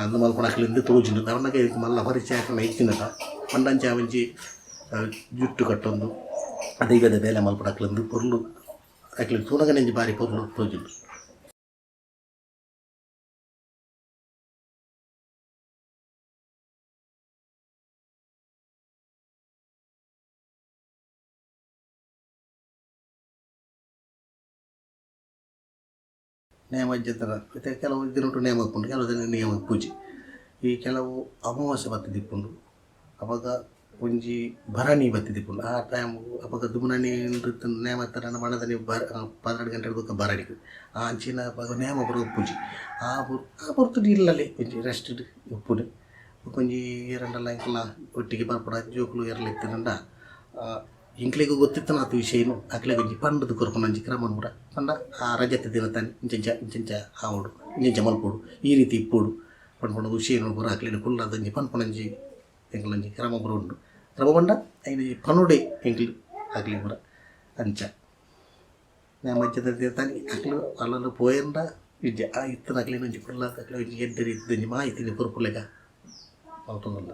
ಅಂದ್ ಮಲ್ಪುನಕುಲು ತೋಜುಂಡು ದಾಯೆ ಎಂಕ್ ಮಲ್ಲ ಪರಿಚಯ ಆಪುನ ಇತ್ತಿನತ ಪಂಡ ಅಂಚ ಒಂಜಿ ಜುಟ್ಟು ಕಟ್ಟೊಂದು ದೈವದ ಬೇಲೆ ಮಲ್ಪುನಕುಲು ಪೊರ್ಲು ಅಕ್ಲೆನ್ ತೂನಗನೆ ಒಂಜಿ ಬಾರಿ ಪೊರ್ಲು ತೋಜುಂಡು. ನೇಮ ಇತ್ತೆ ಕೆಲವು ದಿನೊಟು ನೇಮ ಇಪ್ಪುಂಡು ಕೆಲವು ದಿನ ನೇಮ ಇಪ್ಪುಜಿ. ಈ ಕೆಲವು ಅಮಾವಾಸ್ಯೆ ಬತ್ತಿದಿಪ್ಪುಂಡು ಅಪಗ ಒಂಜಿ ಭರಣಿ ಬತ್ತಿದಿಪ್ಪುಂಡು ಆ ಟೈಮ್ ಅಪಗ ದುಮುನನಿ ನೇಮ ಇತ್ತ್ಂಡ ಮನದನಿ 12 ಗಂಟೆ ಬೊಕ್ಕ ಭರಣಿಗ್ ಆ ಅಂಚಿನ ಅಪಗ ನೇಮ ಪೂರ ಇಪ್ಪುಜಿ. ಆ ಆ ಪೊರ್ತುಡು ಇಲ್ಲಲೆ ಒಂಜಿ ರೆಸ್ಟ್ ಇಪ್ಪುಂಡು. ಬೊಕೊಂಜಿ ಏರಂಡಲ ಎಂಕಲ್ನ ಒಟ್ಟಿಗೆ ಬರ್ಪುನ ಜೋಕುಲು ಏರ್ಲ ಇತ್ತ್ಂಡ ಎಂಕ್ಲೆಗ್ ಗೊತ್ತಿತ್ತನಾತ್ ವಿಷಯನು ಅಕ್ಲೆಗ್ ಒಂಜಿ ಪಂಡುದು ಕೊರ್ಪುನ ಒಂಜಿ ಕ್ರಮ ಪೂರ ಪಂಡ ಆ ರಜೆತ ದಿನತಾನಿ ಇಂಚ ಇಂಚ ಆವೊಡು ಇಂಚ ಮಲ್ಪೊಡು ಈ ರೀತಿ ಇಪ್ಪೊಡು ಪನ್ಪುನ ವಿಷಯನು ಪೂರ ಅಕ್ಲೆನ ಕುಲ್ಲಾದ್ ಒಂಜಿ ಪನ್ಪುನ ಒಂಜಿ ಎಂಕಲ್ನ ಒಂಜಿ ಕ್ರಮ ಪೂರ ಉಂಡು. ಕ್ರಮ ಪಂಡ ಐನ್ ಪನೊಡೆ ಎಂಕ್ಲು ಅಕ್ಲೆಗ್ ಪೂರ ಅಂಚ ನೇಮಜ್ಜದ ದಿನತಾನಿ ಅಕ್ಲು ಅಲ್ಲಲ್ಲ ಪೋಯೆರ್ಂಡ ಇಜ್ಜಿ ಆ ಇತ್ತಿನ ಅಕ್ಲೆನ ಒಂಜಿ ಕುಲ್ಲಾದ್ ಅಕ್ಲೆಗ್ ಒಂಜಿ ಎಡ್ಡೆ ರೀತಿದ ಒಂಜಿ ಮಾಹಿತಿನ್ ಕೊರ್ಪುಲೆಕ ಮಲ್ತೊಂದುಲ್ಲ.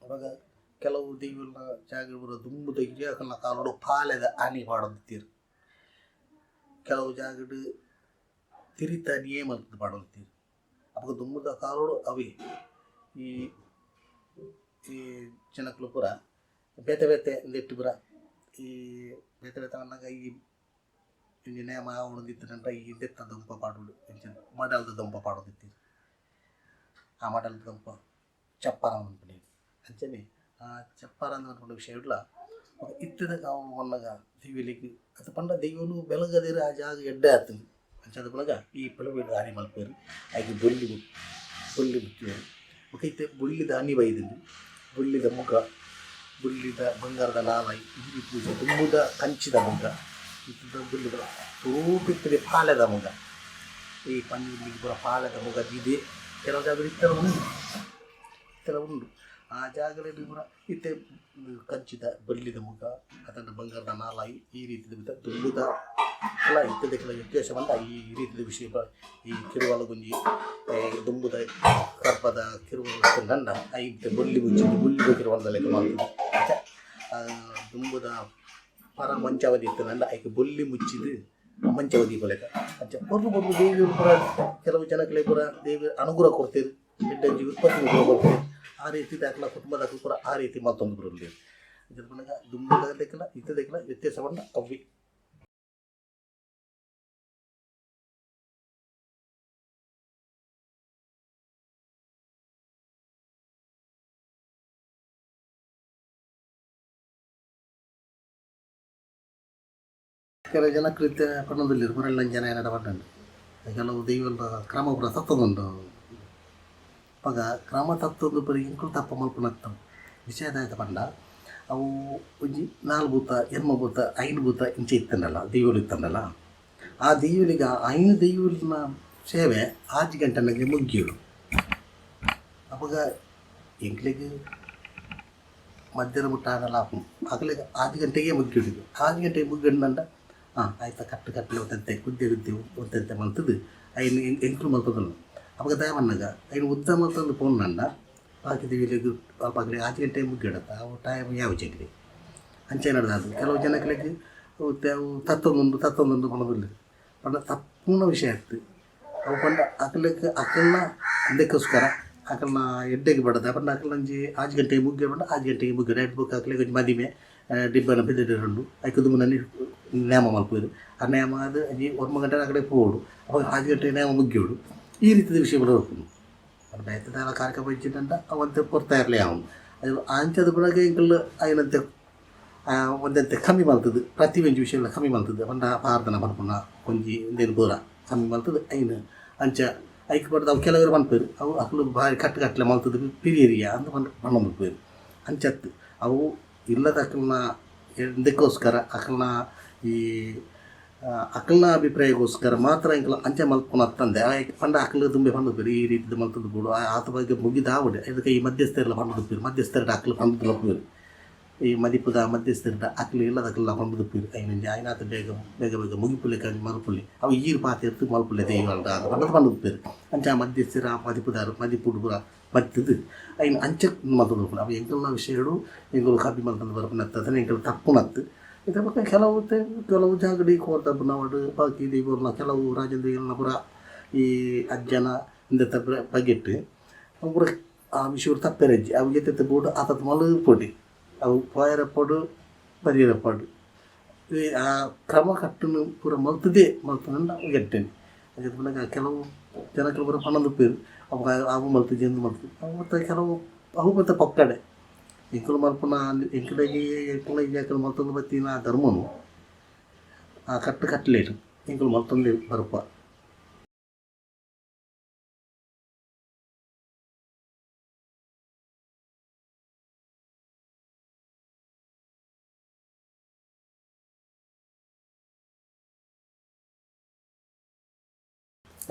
ಅಪಗ ಕೆಲವು ದೈವಲ್ನ ಜಾಗೆ ಪೂರ ದುಂಬುದ ಹಿರಿಯಾಕಲ್ನ ಕಾಲೊಡು ಪಾಲೆದ ಆಣಿ ಪಾಡೊಂದಿತ್ತೆರ್. ಕೆಲವು ಜಾಗಡ್ ತಿರಿತ ಅನಿಯೇ ಮಲ್ತ್ದ್ ಪಾಡೊಂದಿತ್ತೆರ್. ಅಪಗ ದುಂಬುದ ಕಾಲೊಡು ಅವೇ ಈ ಈ ಜನಕುಲು ಪೂರ ಬೇತೆ ಬೇತೆ ಉಂದೆಟ್ ಪೂರ ಈ ಬೇತೆ ಬೇತೆ ಪನ್ನಗ ಈ ಒಂಜಿ ನೇಮ ಆವೊಂದಿತ್ತ್ಂಡ ಈ ಇಂದೆತ್ತ ದೊಂಪ ಪಾಡೊಡು ಇಂಚಿನ ಮಡಲ್ದ ದೊಂಪ ಪಾಡೊಂದಿತ್ತೆರ್. ಆ ಮಡಲ್ದ ದೊಂಪ ಚಪ್ಪರ ಪನ್ಪುನಿ ಅಂಚನೆ ಆ ಚಪ್ಪರ ಪನ್ಪುನ ವಿಷಯಡ್ಲ ಇತ್ತೆದ ಪನ್ನಗ ದೈವೊಲೆಗ್ ಅತ್ ಪಂಡ ದೈವೊಲು ಬೆಳಗದೆರ್ ಆ ಜಾಗ ಎಡ್ಡೆ ಆತ್ಂಡ್ ಅಂಚಾದ್ ಪನ್ನಗ ಈ ಪೊಲಬು ದಾನಿ ಮಲ್ಪುವೆರ್ ಐಕ್ ಬೊಳ್ಳಿ ಬೊಳ್ಳಿ ಮುಚ್ಚುವೆರ್ ಬೊಕ ಇತ್ತೆ ಬೊಳ್ಳಿದ ಅಣಿ ಬೈದ್ಂಡ್ ಬೊಳ್ಳಿದ ಮುಗ ಬೊಳ್ಳಿದ ಬಂಗಾರದ ನಾಲಾಯಿ ಈ ರೀತಿ ದುಂಬುದ ಕಂಚಿದ ಮುಗ ಇತ್ತೆದ ಬೊಳ್ಳಿದ ಸುರೂಕು ಇತ್ತಿನ ಪಾಲೆದ ಮುಗ ಈ ಪಂಜುರ್ಲಿಗ್ ಪೂರ ಪಾಲೆದ ಮುಗ ದೀದ್ ಕೆಲವು ಜಾಗಡ್ ಇತ್ತೆಲ ಉಂಡು ಇತ್ತೆಲ ಉಂಡು ಆ ಜಾಗಲೆಡ್ ಪೂರ ಇತ್ತೆ ಕಂಚಿದ ಬೊಳ್ಳಿದ ಮುಗ ಅತ್ತಂಡ ಬಂಗಾರದ ನಾಲಾಯಿ ಈ ರೀತಿದ ದುಂಬುದ ಅಲ್ಲ ಇತ್ತೆದ ಕೆಲವು ವ್ಯತ್ಯಾಸ ಪಂಡ ಈ ರೀತಿದ ವಿಷಯ ಈ ಕಿರುವಲಗೊಂಜಿ ದುಂಬುದ ಕರ್ಬದ ಕಿರುವಲ ಇತ್ತ್ಂಡ ಐತ ಬೊಳ್ಳಿ ಮುಚ್ಚಿದ್ ಬೊಳ್ಳಿದ ಕಿರುವಲದ ಲೆಕ್ಕ ಮಲ್ತುದು ಅಂಚ ದುಂಬುದ ಪರ ಮಂಚಾವಧಿ ಇತ್ತ್ಂಡ ಐಕ್ ಬೊಳ್ಳಿ ಮುಚ್ಚಿದ್ ಮಂಚಾವಧಿ ದೀಪುಲೆಕ ಅಂಚ ಪೊರ್ಲು ಪೊರ್ಲು ದೇವಿಲು ಪೂರ ಕೆಲವು ಜನಕ್ಲೆಗ್ ಪೂರ ದೇವೆರ್ ಅನುಗ್ರಹ ಕೊರ್ತೆರ್ ಎಡ್ಡೆ ಒಂಜಿ ಉತ್ಪತ್ತಿ ಕೊರ್ತೆರ್ ಆ ರೀತಿ ಅಕ್ಲ್ನ ಕುಟುಂಬದಕುಲು ಪೂರ ಆ ರೀತಿ ಮಲ್ತೊಂದು ಪೂರ ಉಲ್ಲೆರ್ ಅಂಚ ಪನ್ನಗ ದುಂಬುದಕ್ಲೆಗ್ಲ ಇತ್ತೆದಕ್ಲೆಗ್ಲ ವ್ಯತ್ಯಾಸ ಪಂಡ ಅವ್ವೆ. ಕೆಲವು ಜನಕ್ಲು ಇತ್ತೆ ಪನೊಂದುಲ್ಲೆರ್ ಪೂರೆಲ್ಲ ಜನ ಎನಡ ಪಂಡಂಡು ಕೆಲವು ದೈವದ ಕ್ರಮ ಪೂರ ತತ್ತೊಂದುಂಡು. ಅಪಗ ಕ್ರಮ ತತ್ತೊಂದು ಪೂರ ಎಂಕುಲು ತಪ್ಪು ಮಲ್ಪುನತ್ತ ವಿಷಯ ದಾದ ಪಂಡ ಅವು ಒಂಜಿ ನಾಲ್ ಭೂತ ಎನ್ಮ ಭೂತ ಐನ್ ಭೂತ ಇಂಚ ಇತ್ತುಂಡಲ ದೈವೊಲು ಇತ್ತುಂಡಲ ಆ ದೈವೊಲಿಗ್ ಆ ಐನ್ ದೈವೊಲ್ನ ಸೇವೆ ಆಜಿ ಗಂಟೆ ಮುಗ್ಗಿಯೋಡು. ಅಪಗ ಎಂಕ್ಲೆಗ್ ಮಧ್ಯಾಹ್ನ ಮುಟ್ಟ ಆಂಡಲ ಆಪುಂಡು ಅಕ್ಲೆಗ್ ಆಜಿ ಗಂಟೆಗೆ ಮುಗ್ಗಿಯೋಡು ಆಜಿ ಗಂಟೆಗೆ ಮುಗ್ಗಿಂಡ ಆಯ್ತ ಕಟ್ಟು ಕಟ್ಟಲೆ ಒಂತೆಂತೆ ಗುದ್ದೆ ಗುದ್ದೆ ಒಂತೆಂತೆ ಮಲ್ತುದು ಐನ್ ಎಂಕುಲು ಮಲ್ತೊಂದುಲ್ಲ. ಅಪಗ ದಾಯೆ ಪನ್ನಗ ಐನ್ ಉದ್ದ ಮಲ್ತೊಂದು ಪೋಂಡ ಬಾಕಿ ದೈವೊಲೆಗ್ ಅಲ್ಪ ಅಕ್ಲೆಗ್ ಆಜಿ ಗಂಟೆ ಮುಗ್ಗಿಡತ್ತ ಅವು ಟೈಮ್ ಯಾವುಜಿ ಅಕ್ಲೆಗ್ ಅಂಚ ನಡ್ದಾದ್ ಕೆಲವು ಜನಕ್ಲೆಗ್ ಅವು ತತ್ತೊಂದುಂಡು ತತ್ತೊಂದುಂಡು ಪನೊಂದುಲ್ಲೆರ್ ಪಂಡ ತಪ್ಪುನ ವಿಷಯ ಅತ್ತ್ ಅವು ಪಂಡ ಅಕ್ಲೆಗ್ ಅಕಲ್ನ ಉಂದೆಕೋಸ್ಕರ ಅಕಲ್ನ ಎಡ್ಡೆಗ್ ಬಡದ ಪಂಡ ಅಕಲ್ನ ಒಂಜಿ ಆಜಿ ಗಂಟೆಗ್ ಮುಗ್ಗಿಯೆರ್ ಪಂಡ ಆಜಿ ಗಂಟೆಗ್ ಮುಗ್ಗಿಯೆರ್ ಐಟ್ ಬೊಕ್ಕ ಅಕ್ಲೆಗ್ ಒಂಜಿ ಮದಿಮೆ ದಿಬ್ಬಣ ಪಿದಯಿಡ್ ಐಕ್ ದುಂಬು ನೇಮ ಮಲ್ಪುವೆರ್ ಆ ನೇಮ ಆದ್ ಒಂಜಿ ಒರ್ಂಬ ಗಂಟೆ ಅಕಡೆ ಪೋವೊಡು ಅಪಗ ಆಜಿ ಗಂಟೆಗ್ ನೇಮ ಮುಗ್ಗಿಯೊಡು ಈ ರೀತಿದ ವಿಷಯ ಪೂರ ಉಪ್ಪುಂಡು. ಬೇತೆ ದಾಲ ಕಾರ್ಯಕ್ರಮ ಇಜ್ಜಿಂಡ ಅವು ಒಂತೆ ಪೊರ್ತಾಯಿರ್ಲೆ ಆವು ಅಂಚಾದ್ ಪುನಗ ಎಂಕುಲು ಐನಂತೆ ಒಂತೆಂತೆ ಕಮ್ಮಿ ಮಲ್ತುದು ಪ್ರತಿ ಒಂಜಿ ವಿಷಯಲ ಕಮ್ಮಿ ಮಲ್ತುದು ಪಂಡ ಪಾರ್ದನ ಪನ್ಪುನ ಒಂಜಿ ಉಂದೆನ್ ಪೂರ ಕಮ್ಮಿ ಮಲ್ತುದು ಐನ್ ಅಂಚ ಐಕ್ ಪಂಡ್ದ್ ಅವು ಕೆಲವೆರ್ ಪನ್ಪೆರ್ ಅವು ಅಕುಲು ಬಾರಿ ಕಟ್ಟ್ ಕಟ್ಲೆ ಮಲ್ತ್ದ್ ಪಿರಿಯೆರಿಯ ಅಂದ್ ಪಂಡ್ ಪಂಡೊಂದುಪ್ಪುವೆರ್. ಅಂಚತ್ತ್ ಅವು ಇಲ್ಲದಕಲ್ನ ಉಂದೆಕೋಸ್ಕರ ಅಕಲ್ನ ಈ ಅಕಲ್ನ ಅಭಿಪ್ರಾಯಗೋಸ್ಕರ ಮಾತ್ರ ಎಂಕುಲು ಅಂಚ ಮಲ್ಪುನ ಅತ್ತಂದೆ ಪಂಡ ಅಕುಲು ದುಂಬೇ ಪಂಡುಪೆರ್ ಈ ರೀತಿದ ಮಲ್ತ್ದ್ ಬೋಡು ಆತ್ ಬಗ್ಗೆ ಮುಗಿದಾವಡ್ ಐತ ಈ ಮಧ್ಯಸ್ಥೆರ್ಲ ಪಂಡುದುಪ್ಪೆರ್ ಮಧ್ಯಸ್ಥೆರ್ಡ ಅಕುಲು ಪಂಡುದುಪ್ಪುವೆರ್ ಈ ಮದಿಪುದ ಮಧ್ಯಸ್ಥೆರ್ಡ ಅಕುಲು ಇಲ್ಲದಕುಲ್ಲ ಪಂಡುದುಪ್ಪುವೆರ್ ಐನ್ ಆಯಿನಾತ್ ಬೇಗ ಬೇಗ ಬೇಗ ಮುಗಿಪುಲೆಕ ಮಲ್ಪುಲೆ ಅವು ಈರ್ ಪಾತೆರ್ದ್ ಮಲ್ಪುಲೆ ದೈವಡ ಪಂಡುದು ಪಂಡುದುಪ್ಪೆರ್ ಅಂಚ ಮಧ್ಯಸ್ಥೆರ್ ಆ ಮದಿಪುದಾರ್ ಮದಿಪುಡು ಪೂರ ಬತ್ತುದು ಐನ್ ಅಂಚ ಮಲ್ತೊಂದು ಅವು ಎಂಕಲ್ನ ವಿಷಯಡು ಎಂಕುಲು ಕಾಪಿ ಮಲ್ತೊಂದು ಬರ್ಪುನತ್ತಂದೆ ಎಂಕುಲು ತಪ್ಪುನತ್ತು. ಇತ್ತೆ ಬೊಕ್ಕ ಕೆಲವು ಕೆಲವು ಜಾಗಡ್ ಈ ಕೋರ್ದಬ್ಬನವಡ್ ಬಾಕಿ ದೈವೊಲ್ನ ಕೆಲವು ರಾಜೇಂದ್ರ ಪೂರ ಈ ಅಜ್ಜನ ಇಂದೆತ ಬಗೆಟ್ ಅವು ಪೂರ ಆ ವಿಷಯಡ್ ತಪ್ಪೆರಜ್ಜಿ ಅವು ಏತೆತ್ ಬೋಡು ಆತತ್ ಮಲ್ಪೊಡಿ ಅವು ಪೋಯೆರೆ ಪೋಡು ಬರಿಯೆರೆ ಪೋಡು ಆ ಕ್ರಮ ಕಟ್ಟುನು ಪೂರ ಮಲ್ತುದೇ ಮಲ್ತುಂಡ ಎಡ್ಡೆನೆ. ಅಂಚ ಪನ್ನಗ ಕೆಲವು ಜನಕುಲು ಪೂರ ಪನೊಂದುಪ್ಪೆರ್ ಅವು ಅವು ಮಲ್ತುಜಿ ಉಂದು ಮಲ್ತುಜಿ ಅವು ಮಾತ ಕೆಲವು ಅವು ಮಾತ ಪೊಕ್ಕಡೆ ಎಂಕುಲು ಮಲ್ಪುನ ಎಂಕಲೆಗ್ ಎಂಕಲ್ನ ಹಿರಿಯಾಕುಲು ಮಲ್ತೊಂದು ಬತ್ತಿನ ಧರ್ಮನು ಆ ಕಟ್ಟು ಕಟ್ಲೆಡ್ ಎಂಕುಲು ಮಲ್ತೊಂದೆ ಬರ್ಪ.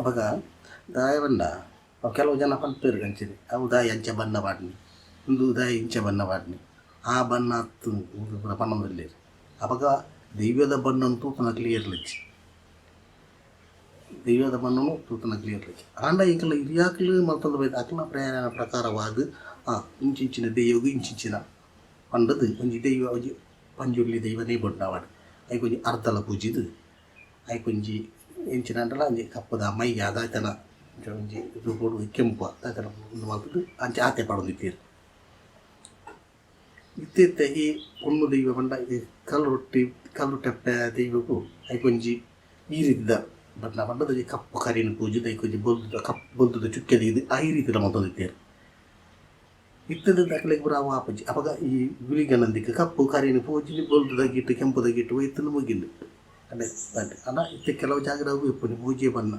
ಅಪಗ ದಾಯೆ ಪಂಡ ಅವು ಕೆಲವು ಜನ ಪನ್ಪೆರ್ ಅಂಚನೆ ಅವು ದಾಯೆ ಅಂಚ ಬಣ್ಣ ಪಾಡ್ನಿ ಉಂದು ದಾಯೆ ಇಂಚ ಬಣ್ಣ ಪಾಡ್ನಿ ಆ ಬಣ್ಣ ಅತ್ತ್ ಉಂದು ಪೂರ ಪನೊಂದುಲ್ಲೆರ್. ಅಪಗ ದೈವದ ಬಣ್ಣನ್ ತೂಪುನಕ್ಲ್ ಏರ್ಲಜ್ಜಿ ದೈವದ ಬಣ್ಣನು ತೂತುನಕ್ಲ್ ಏರ್ಲಜ್ಜಿ ಆಂಡ ಎಂಕಲ್ನ ಹಿರಿಯಾಕ್ಲು ಮಲ್ತೊಂದು ಬೈದ ಅಕ್ಲ್ನ ಪ್ರೇರಣೆ ಪ್ರಕಾರವಾದ್ ಇಂಚಿಂಚಿನ ದೈವಗ್ ಇಂಚಿಂಚಿನ ಪಂಡುದು ಒಂಜಿ ದೈವ ಒಂಜಿ ಪಂಜುರ್ಲಿ ದೈವನೇ ಬೊಡ್ಡಾವಡ್ ಐಕೊಂಜಿ ಅರ್ದಲ ಪೂಜಿದ್ ಐಕೊಂಜಿ ಎಂಚಿನಾಂಡಲ ಒಂಜಿ ಕಪ್ಪುದ ಮೈ ದಾಯ್ತನ ಒಂಜಿ ರೂಪೊಡು ಕೆಂಪು ದಾಯ್ತನ ಉಂದು ಮಲ್ತುದು ಅಂಚ ಆತೆ ಪಾಡೊಂದಿತ್ತೆರ್. ಇತ್ತೆ ಇತ್ತೆ ಈ ಪೊಣ್ಣು ದೈವ ಪಂಡ ಈ ಕಲ್ಲುರ್ಟಿ ಕಲ್ಲುರ್ಟಪ್ಪೆ ದೈವಗ್ ಐಕೊಂಜಿ ಈ ರೀತಿದ ಬಣ್ಣ ಪಂಡ ಒಂಜಿ ಕಪ್ಪು ಕರಿನ್ ಪೂಜಿದ್ ಐಕೊಂಜಿ ಬೊಲ್ದುದ ಕಪ್ಪು ಬೊಲ್ದುದ ಚುಕ್ಕೆ ದೀದ್ ಆ ರೀತಿದ ಮಲ್ತೊಂದಿತ್ತೆರ್. ಇತ್ತೆದ ಅಕಲೆಗ್ ಪೂರ ಅವು ಆಪುಜಿ ಅಪಗ ಈ ಗುಳಿಗನಂದಿಕ್ ಕಪ್ಪು ಕರಿನ್ ಪೂಜಿದ್ ಬೊಲ್ದುದ ಗಿಟ್ಟು ಕೆಂಪುದ ಗಿಟ್ಟು ಒಯ್ತುಂಡು ಮುಗಿಂಡ್ ಆಂಡ ಇತ್ತೆ ಕೆಲವು ಜಾಗಡ್ ಅವು ಇಪ್ಪುನಿ ಮೂಜೇ ಬಣ್ಣ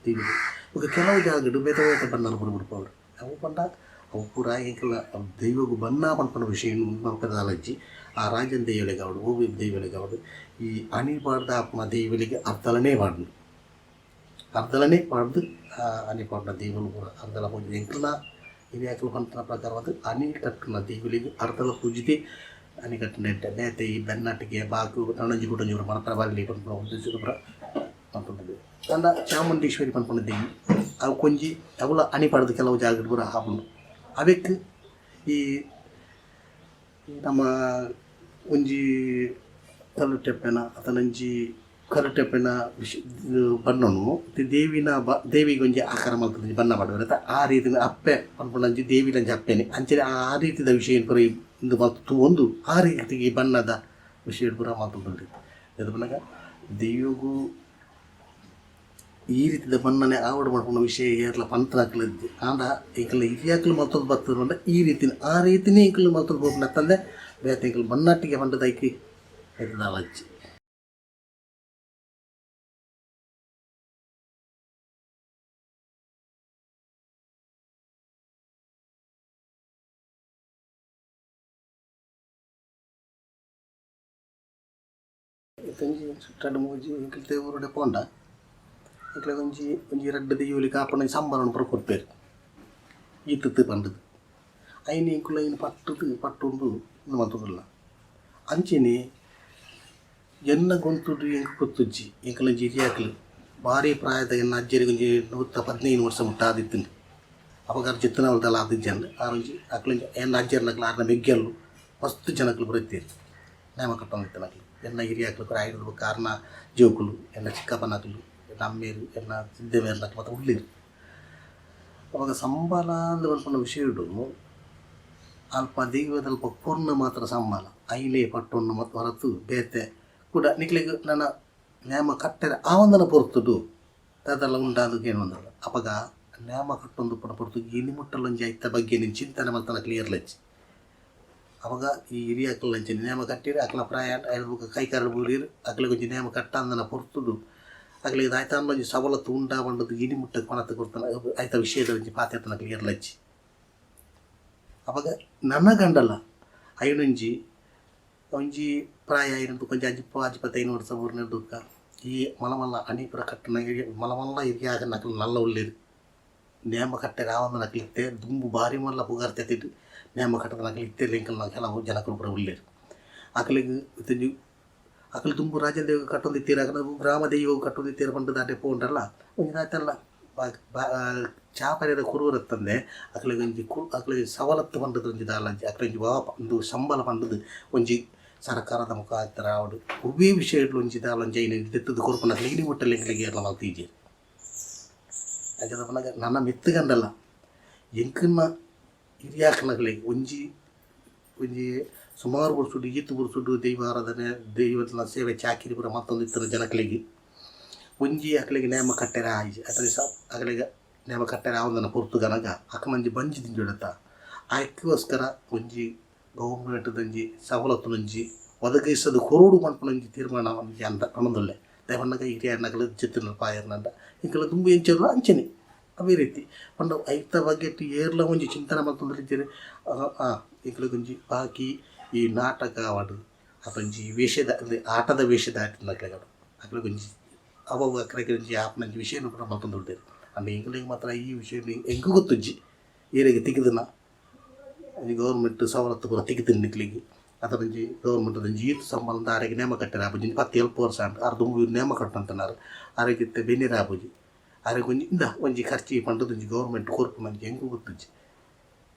ದೈವಗ್. ಬೊಕ ಕೆಲವು ಜಾಗಡ್ ಬೇತೆ ಬೇತೆ ಬಣ್ಣನ್ ಪೂರ ಬುಡ್ಪಾವೆರ್ ಅವು ಪಂಡ ಅವು ಪೂರ ಎಂಕಲ್ನ ದೈವಗ್ ಬಣ್ಣ ಪನ್ಪುನ ವಿಷಯ ಮಲ್ಪೆರೆ ದಾಲಜ್ಜಿ ಆ ರಾಜನ್ ದೈವಲೆಗ್ ಆವಡ್ ಒವ್ವೆ ದೈವಲೆಗ್ ಆವಡ್ ಈ ಅಣಿ ಪಾಡ್ದ್ ಆಪುನ ದೈವಲೆಗ್ ಅರ್ದಲನೆ ಪಾಡುನು ಅರ್ದಲನೆ ಪಾಡ್ದ್ ಅಣಿ ಪಾಡುನ ದೈವಲು ಪೂರ ಅರ್ದಲ ಪೂಜೆ ಎಂಕಲ್ನ ಹಿರಿಯಾಕ್ಲು ಪನ್ಪುನ ಪ್ರಕಾರವಾದ್ ಅಣಿ ಕಟ್ಟುನ ದೈವಲೆಗ್ ಅರ್ದಲ ಪೂಜಿದೆ ಅಣಿ ಕಟ್ಟುನ ಎಡ್ಡೆ ಬೇತೆ ಈ ಬೆನ್ನಾಟಿಗೆ ಬಾಕು ನನೊಂಜಿ ಕುಡೊಂಜಿ ಪೂರ ಮಲ್ಪೆರೆ ಬಲ್ಲಿ ಪನ್ಪುನ ಉದ್ದೇಶಡ್ ಪೂರ ಮಲ್ತೊಂದುಲ್ಲೆರ್. ಆಂಡ ಚಾಮುಂಡೇಶ್ವರಿ ಪನ್ಪುನ ದೇವಿ ಅವು ಒಂಜಿ ಅವುಲ ಅಣಿ ಪಾಡ್ದ್ ಕೆಲವು ಜಾಗಡ್ ಪೂರ ಆಪುಂಡು ಅವೆಕ್ ಈ ನಮ್ಮ ಒಂಜಿ ಕಲ್ಲುರ್ಟಪ್ಪೆನ ಅತ್ತಂಡ ಒಂಜಿ ಕಲ್ಲುರ್ಟಪ್ಪೆನ ಬಣ್ಣೊನು ದೇವಿನ ದೇವಿಗ್ ಒಂಜಿ ಆಕಾರ ಮಲ್ತುದು ಒಂಜಿ ಬಣ್ಣ ಪಾಡುವೆರ್ ಅತ್ತ ಆ ರೀತಿದ ಅಪ್ಪೆ ಪನ್ಪುನ ಒಂಜಿ ದೇವಿಲ ಒಂಜಿ ಅಪ್ಪೆನೆ ಅಂಚನೆ ಆ ರೀತಿದ ವಿಷಯ ಪೂರ ಉಂದು ಮಲ್ತ್ ತೂವೊಂದು ಆ ರೀತಿಗ್ ಈ ಬಣ್ಣದ ವಿಷಯಡ್ ಪೂರ ಮಲ್ತೊಂದುಲ್ಲೆರ್. ದಾದ ಪನ್ನಗ ದೈವೊಗು ಈ ರೀತಿದ ಬಣ್ಣನೆ ಆವಡ್ ಪನ್ಪುನ ವಿಷಯ ಏರ್ಲ ಪಂತುನಕುಲು ಇಜ್ಜಿ ಆಂಡ ಎಂಕಲ್ನ ಹಿರಿಯಾಕ್ಲು ಮಲ್ತೊಂದು ಬತ್ತುದು ಪಂಡ ಈ ರೀತಿನ ಆ ರೀತಿನೆ ಎಂಕುಲು ಮಲ್ತೊಂದು ಪೋಪುನ ಅತ್ತಂದೆ ಬೇತೆ ಎಂಕುಲು ಬಣ್ಣಾಟಿಗೆ ಪಂಡುದು ಐಕ್ ಐತ ದಾಲ ಇಜ್ಜಿ. ಇತ್ತೊಂಜಿ ರಡ್ಡ್ ಮೂಜಿ ಎಂಕಲ್ತೆ ಊರುಡೆ ಪೋಂಡ ಎಂಕ್ಲೆಗ್ ಒಂಜಿ ಒಂಜಿ ರಡ್ಡ್ ದೈವೊಲಿ ಕಾಪುನ ಸಂಬಳನ್ ಪೂರ ಕೊರ್ಪೆರ್ ಈತ್ ಪಂಡುದು ಐನ್ ಎಂಕುಲು ಐನ್ ಪಟ್ಟುದು ಪಟ್ಟೊಂದು ಉಂದು ಮಲ್ತೊಂದುಲ್ಲ ಅಂಚೆನೆ ಎನ್ನ ಗೊಂತುಡು ಎಂಕ್ ಗೊತ್ತುಜ್ಜಿ ಎಂಕಲ್ನ ಹಿರಿಯಾಕ್ಲು ಬಾರಿ ಪ್ರಾಯದ ಎನ್ನ ಅಜ್ಜೆರೆಗ್ ಒಂಜಿ 115 ವರ್ಷ ಮುಟ್ಟ ಆದಿತ್ತುಂಡು ಅಪಗ ಆರ್ ಜೆತ್ತಿನವಲ್ ದಾಲ ಆದಿಜ್ಜಂಡ್ ಆರ್ ಒಂಜಿ ಅಕ್ಲು ಎನ್ನ ಅಜ್ಜೆರ್ನಕ್ಲು ಆರ್ನ ಮೆಗ್ಗೆಲ್ಲು ಮಸ್ತ್ ಜನಕ್ಲು ಪೂರ ಇತ್ತೆರ್ ನೇಮ ಕಟ್ಟೊಂದಿತ್ತಿನಕ್ಲು ಎನ್ನ ಹಿರಿಯಾಕ್ಲು ಪೂರ ಐಡ್ದ್ ಬೊಕ್ಕ ಆರ್ನ ಜೋಕುಲು ಎನ್ನ ಚಿಕ್ಕಪ್ಪನಕುಲು ಎನ್ನ ಅಮ್ಮೆರ್ ಎನ್ನ ಸಿದ್ದಮೇರ್ನಕುಲು ಮಾತ ಉಲ್ಲೆರ್ ಅಪಗ ಸಂಬಲ ಅಂದ್ ಪನ್ಪುನ ವಿಷಯಡ್ ಅಲ್ಪ ದೈವದಲ್ಪ ಕೊರ್ನ ಮಾತ್ರ ಸಂಬಲ ಐನೆ ಪಟ್ಟೊನ್ನು ಹೊರತು ಬೇತೆ ಕುಡ ನಿಕ್ಲೆಗ್ ನನ ನೇಮ ಕಟ್ಟೆರೆ ಆವಂದನ ಪೊರ್ತುಡು ದಾದಲ ಉಂಡಾದ್ ಕೇನೊಂದುಲ್ಲ ಅಪಗ ನೇಮ ಕಟ್ಟೊಂದುಪ್ಪುನ ಪೊರ್ತುಗು ಇನಿ ಮುಟ್ಟಲ ಒಂಜಿ ಐತ ಬಗ್ಗೆ ಚಿಂತನೆ ಮಲ್ತನಕ್ಲು ಏರ್ಲಜ್ಜಿ ಅಪಗ ಈ ಹಿರಿಯಾಕ್ಲು ಅಂಚನೆ ನೇಮ ಕಟ್ಟಿರ್ ಅಕ್ಲ್ನ ಪ್ರಾಯ ಆಂಡ್ ಐಡ್ದ್ ಬೊಕ್ಕ ಕೈ ಕಾರ್ ಬೂರಿಯೆರ್ ಅಕ್ಲೆಗ್ ಒಂಜಿ ನೇಮ ಕಟ್ಟಂದನ ಪೊರ್ತುಡು ಅಕ್ಲೆಗ್ ದಾಯ್ತಾಂಡ ಒಂಜಿ ಸವಲತ್ತು ಉಂಡಾ ಪಂಡುದು ಇನಿ ಮುಟ್ಟ ಪನತ್ ಕೊರ್ತನ ಐತ ವಿಷಯದ ಒಂಜಿ ಪಾತೆರ್ತನಕ್ಲೆಗ್ ಏರ್ಲಜ್ಜಿ. ಅಪಗ ನನ ಗಂಡಲ ಐನೊಂಜಿ ಒಂಜಿ ಪ್ರಾಯ ಐನಂದು ಒಂಜಿ ಅಜ್ಜಿಪ್ಪ 15 ವರ್ಷ ಊರಿನ ಈ ಮಲ ಮಲ್ಲ ಅಣಿ ಪೂರ ಕಟ್ಟುನ ಮಲ ಮಲ್ಲ ಹಿರಿಯಾಗನಕುಲು ನಲ್ಲ ಉಲ್ಲೆರ್. ನೇಮ ಕಟ್ಟೆರೆ ಆವಂದನಕುಲು ಇತ್ತೆ ದುಂಬು ಬಾರಿ ಮಲ್ಲ ಪುಗಾರ್ತೆ ತಿಟ್ಟು ನೇಮ ಕಟ್ಟದನಕುಲು ಇತ್ತೆ ಎಂಕಲ್ನ ಕೆಲವು ಜನಕುಲು ಪೂರ ಉಲ್ಲೆರ್. ಅಕಲೆಗ್ ಇತ್ತೊಂಜಿ ಅಕುಲು ದುಂಬು ರಾಜದೇವ ಕಟ್ಟೊಂದಿತ್ತೆರ್ ಅಕಲ್ನ ಗ್ರಾಮ ದೈವ ಕಟ್ಟೊಂದಿತ್ತೆರ್ ಪಂಡುದು ಅಡೆ ಪೋಂಡಲ್ಲ ಒಂಜಿ ದಾತಲ್ಲ ಚಾ ಪರ್ಯೆರೆ ಕುರುವರತ್ತಂದೆ ಅಕಲೆಗ್ ಒಂಜಿ ಅಕಲೆಗ್ ಸವಲತ್ತು ಪಂಡುದು ಒಂಜಿ ದಾಲ ಅಕಲೆಗ್ ವಾ ಉಂದು ಸಂಬಳ ಪಂಡುದು ಒಂಜಿ ಸರ್ಕಾರದ ಮುಖಾಂತರ ಆವಡ್ ಒವ್ವೇ ವಿಷಯಡ್ ಒಂಜಿ ದಾಲ ಒಂಜಿ ಐನ್ ದೆತ್ತುದು ಕೊರ್ಪುನಕುಲು ಇನಿ ಮುಟ್ಟಲ ಎಂಕ್ಲೆಗ್ ಏರ್ಲ ಮಲ್ತಿಜೆರ್. ಅಂಚದ ಪನ್ನಗ ನನ ಮಿತ್ತ್ ಗಂಡಲ ಎಂಕಲ್ನ ಹಿರಿಯಾಕ್ಲನಕ್ಲೆಗ್ ಒಂಜಿ ಒಂಜಿ ಸುಮಾರು ವರ್ಷಡ್ ಈತ್ ವರ್ಷಡ್ ದೈವ ಆರಾಧನೆ ದೈವದ ಸೇವೆ ಚಾಕಿರಿ ಪೂರ ಮಲ್ತೊಂದಿತ್ತಿನ ಜನಕ್ಲೆಗ್ ಒಂಜಿ ಅಕ್ಲೆಗ್ ನೇಮ ಕಟ್ಟೆರೆ ಆಯಿಜಿ ಅಕಲೆಗ್ ಅಕಲೆಗ್ ನೇಮ ಕಟ್ಟೆರೆ ಆವಂದನ ಪೊರ್ತುಗನಗ ಅಕಲ್ನ ಒಂಜಿ ಬಂಜಿ ದಿಂಜೊಡತ್ತ ಆಯ್ಕೋಸ್ಕರ ಒಂಜಿ ಗೌರ್ಮೆಂಟ್ ಒಂಜಿ ಸವಲತ್ತುನೊಂಜಿ ಒದಗಿಸದು ಕೊರೊಡು ಪನ್ಪುನ ಒಂಜಿ ತೀರ್ಮಾನ ಒಂಜಿ ಅಂತ ಪನೊಂದುಲ್ಲೆ. ದಾಯೆ ಪನ್ನಗ ಹಿರಿಯರ್ನಕುಲು ಜೆತ್ತಿನ ಪಾಯರ್ನಂಡ ಎಂಕುಲು ದುಂಬು ಎಂಚ ಅಂಚನೆ ಅವೇ ರೀತಿ ಪಂಡ ಐತ ಬಗ್ಗೆಟ್ ಏರ್ಲ ಒಂಜಿ ಚಿಂತನೆ ಮಲ್ತೊಂದಿಜ್ಜೆರ್. ಎಂಕ್ಲೆಗ್ ಒಂಜಿ ಬಾಕಿ ಈ ನಾಟಕ ಆವಡ್ ಅತ್ತೊಂಜಿ ವೇಷದ ಆಟದ ವೇಷದ ಅಕ್ಲೆಗ್ ಅಕ್ಲೆಗ್ ಒಂಜಿ ಅವು ಅಕ್ಲೆಗ್ ಒಂಜಿ ಆಪುನಂಚಿ ವಿಷಯನ್ ಪೂರ ಮಲ್ತೊಂದುಲ್ಲೆರ್. ಆಂಡ ಎಂಕ್ಲೆಗ್ ಮಾತ್ರ ಈ ವಿಷಯ ಎಂಕ್ ಗೊತ್ತುಜ್ಜಿ ಏರೆಗ್ ತಿಕ್ಕ್ದನ ಒಂಜಿ ಗೌರ್ಮೆಂಟ್ ಸವಲತ್ತು ಪೂರ ತಿಕ್ಕ್ದ್ಂಡ್ ನಿಕ್ಲೆಗ್ ಅತ್ತ ಒಂಜಿ ಗೌರ್ಮೆಂಟ್ ಒಂಜಿ ಈತ್ ಸಂಬಳ ಆರೆಗ್ ನೇಮ ಕಟ್ಟೆರೆ ಆಪುಜಿ 10 7 ವರ್ಷ ಆಂಡ್ ಆರ್ ದುಂಬು ನೇಮ ಕಟ್ಟೊಂತಿನಾರ್ ಆರೆಗ್ ಇತ್ತೆ ಬೆನ್ನಿರೆ ಆಪುಜಿ ಆರೆಗ್ ಒಂಜಿ ಇಂದಾ ಒಂಜಿ ಖರ್ಚಿ ಪಂಡುದು ಒಂಜಿ ಗೌರ್ಮೆಂಟ್ ಕೊರ್ಪುನಂಚಿ ಎಂಕ್ ಗೊತ್ತುಜ್ಜಿ.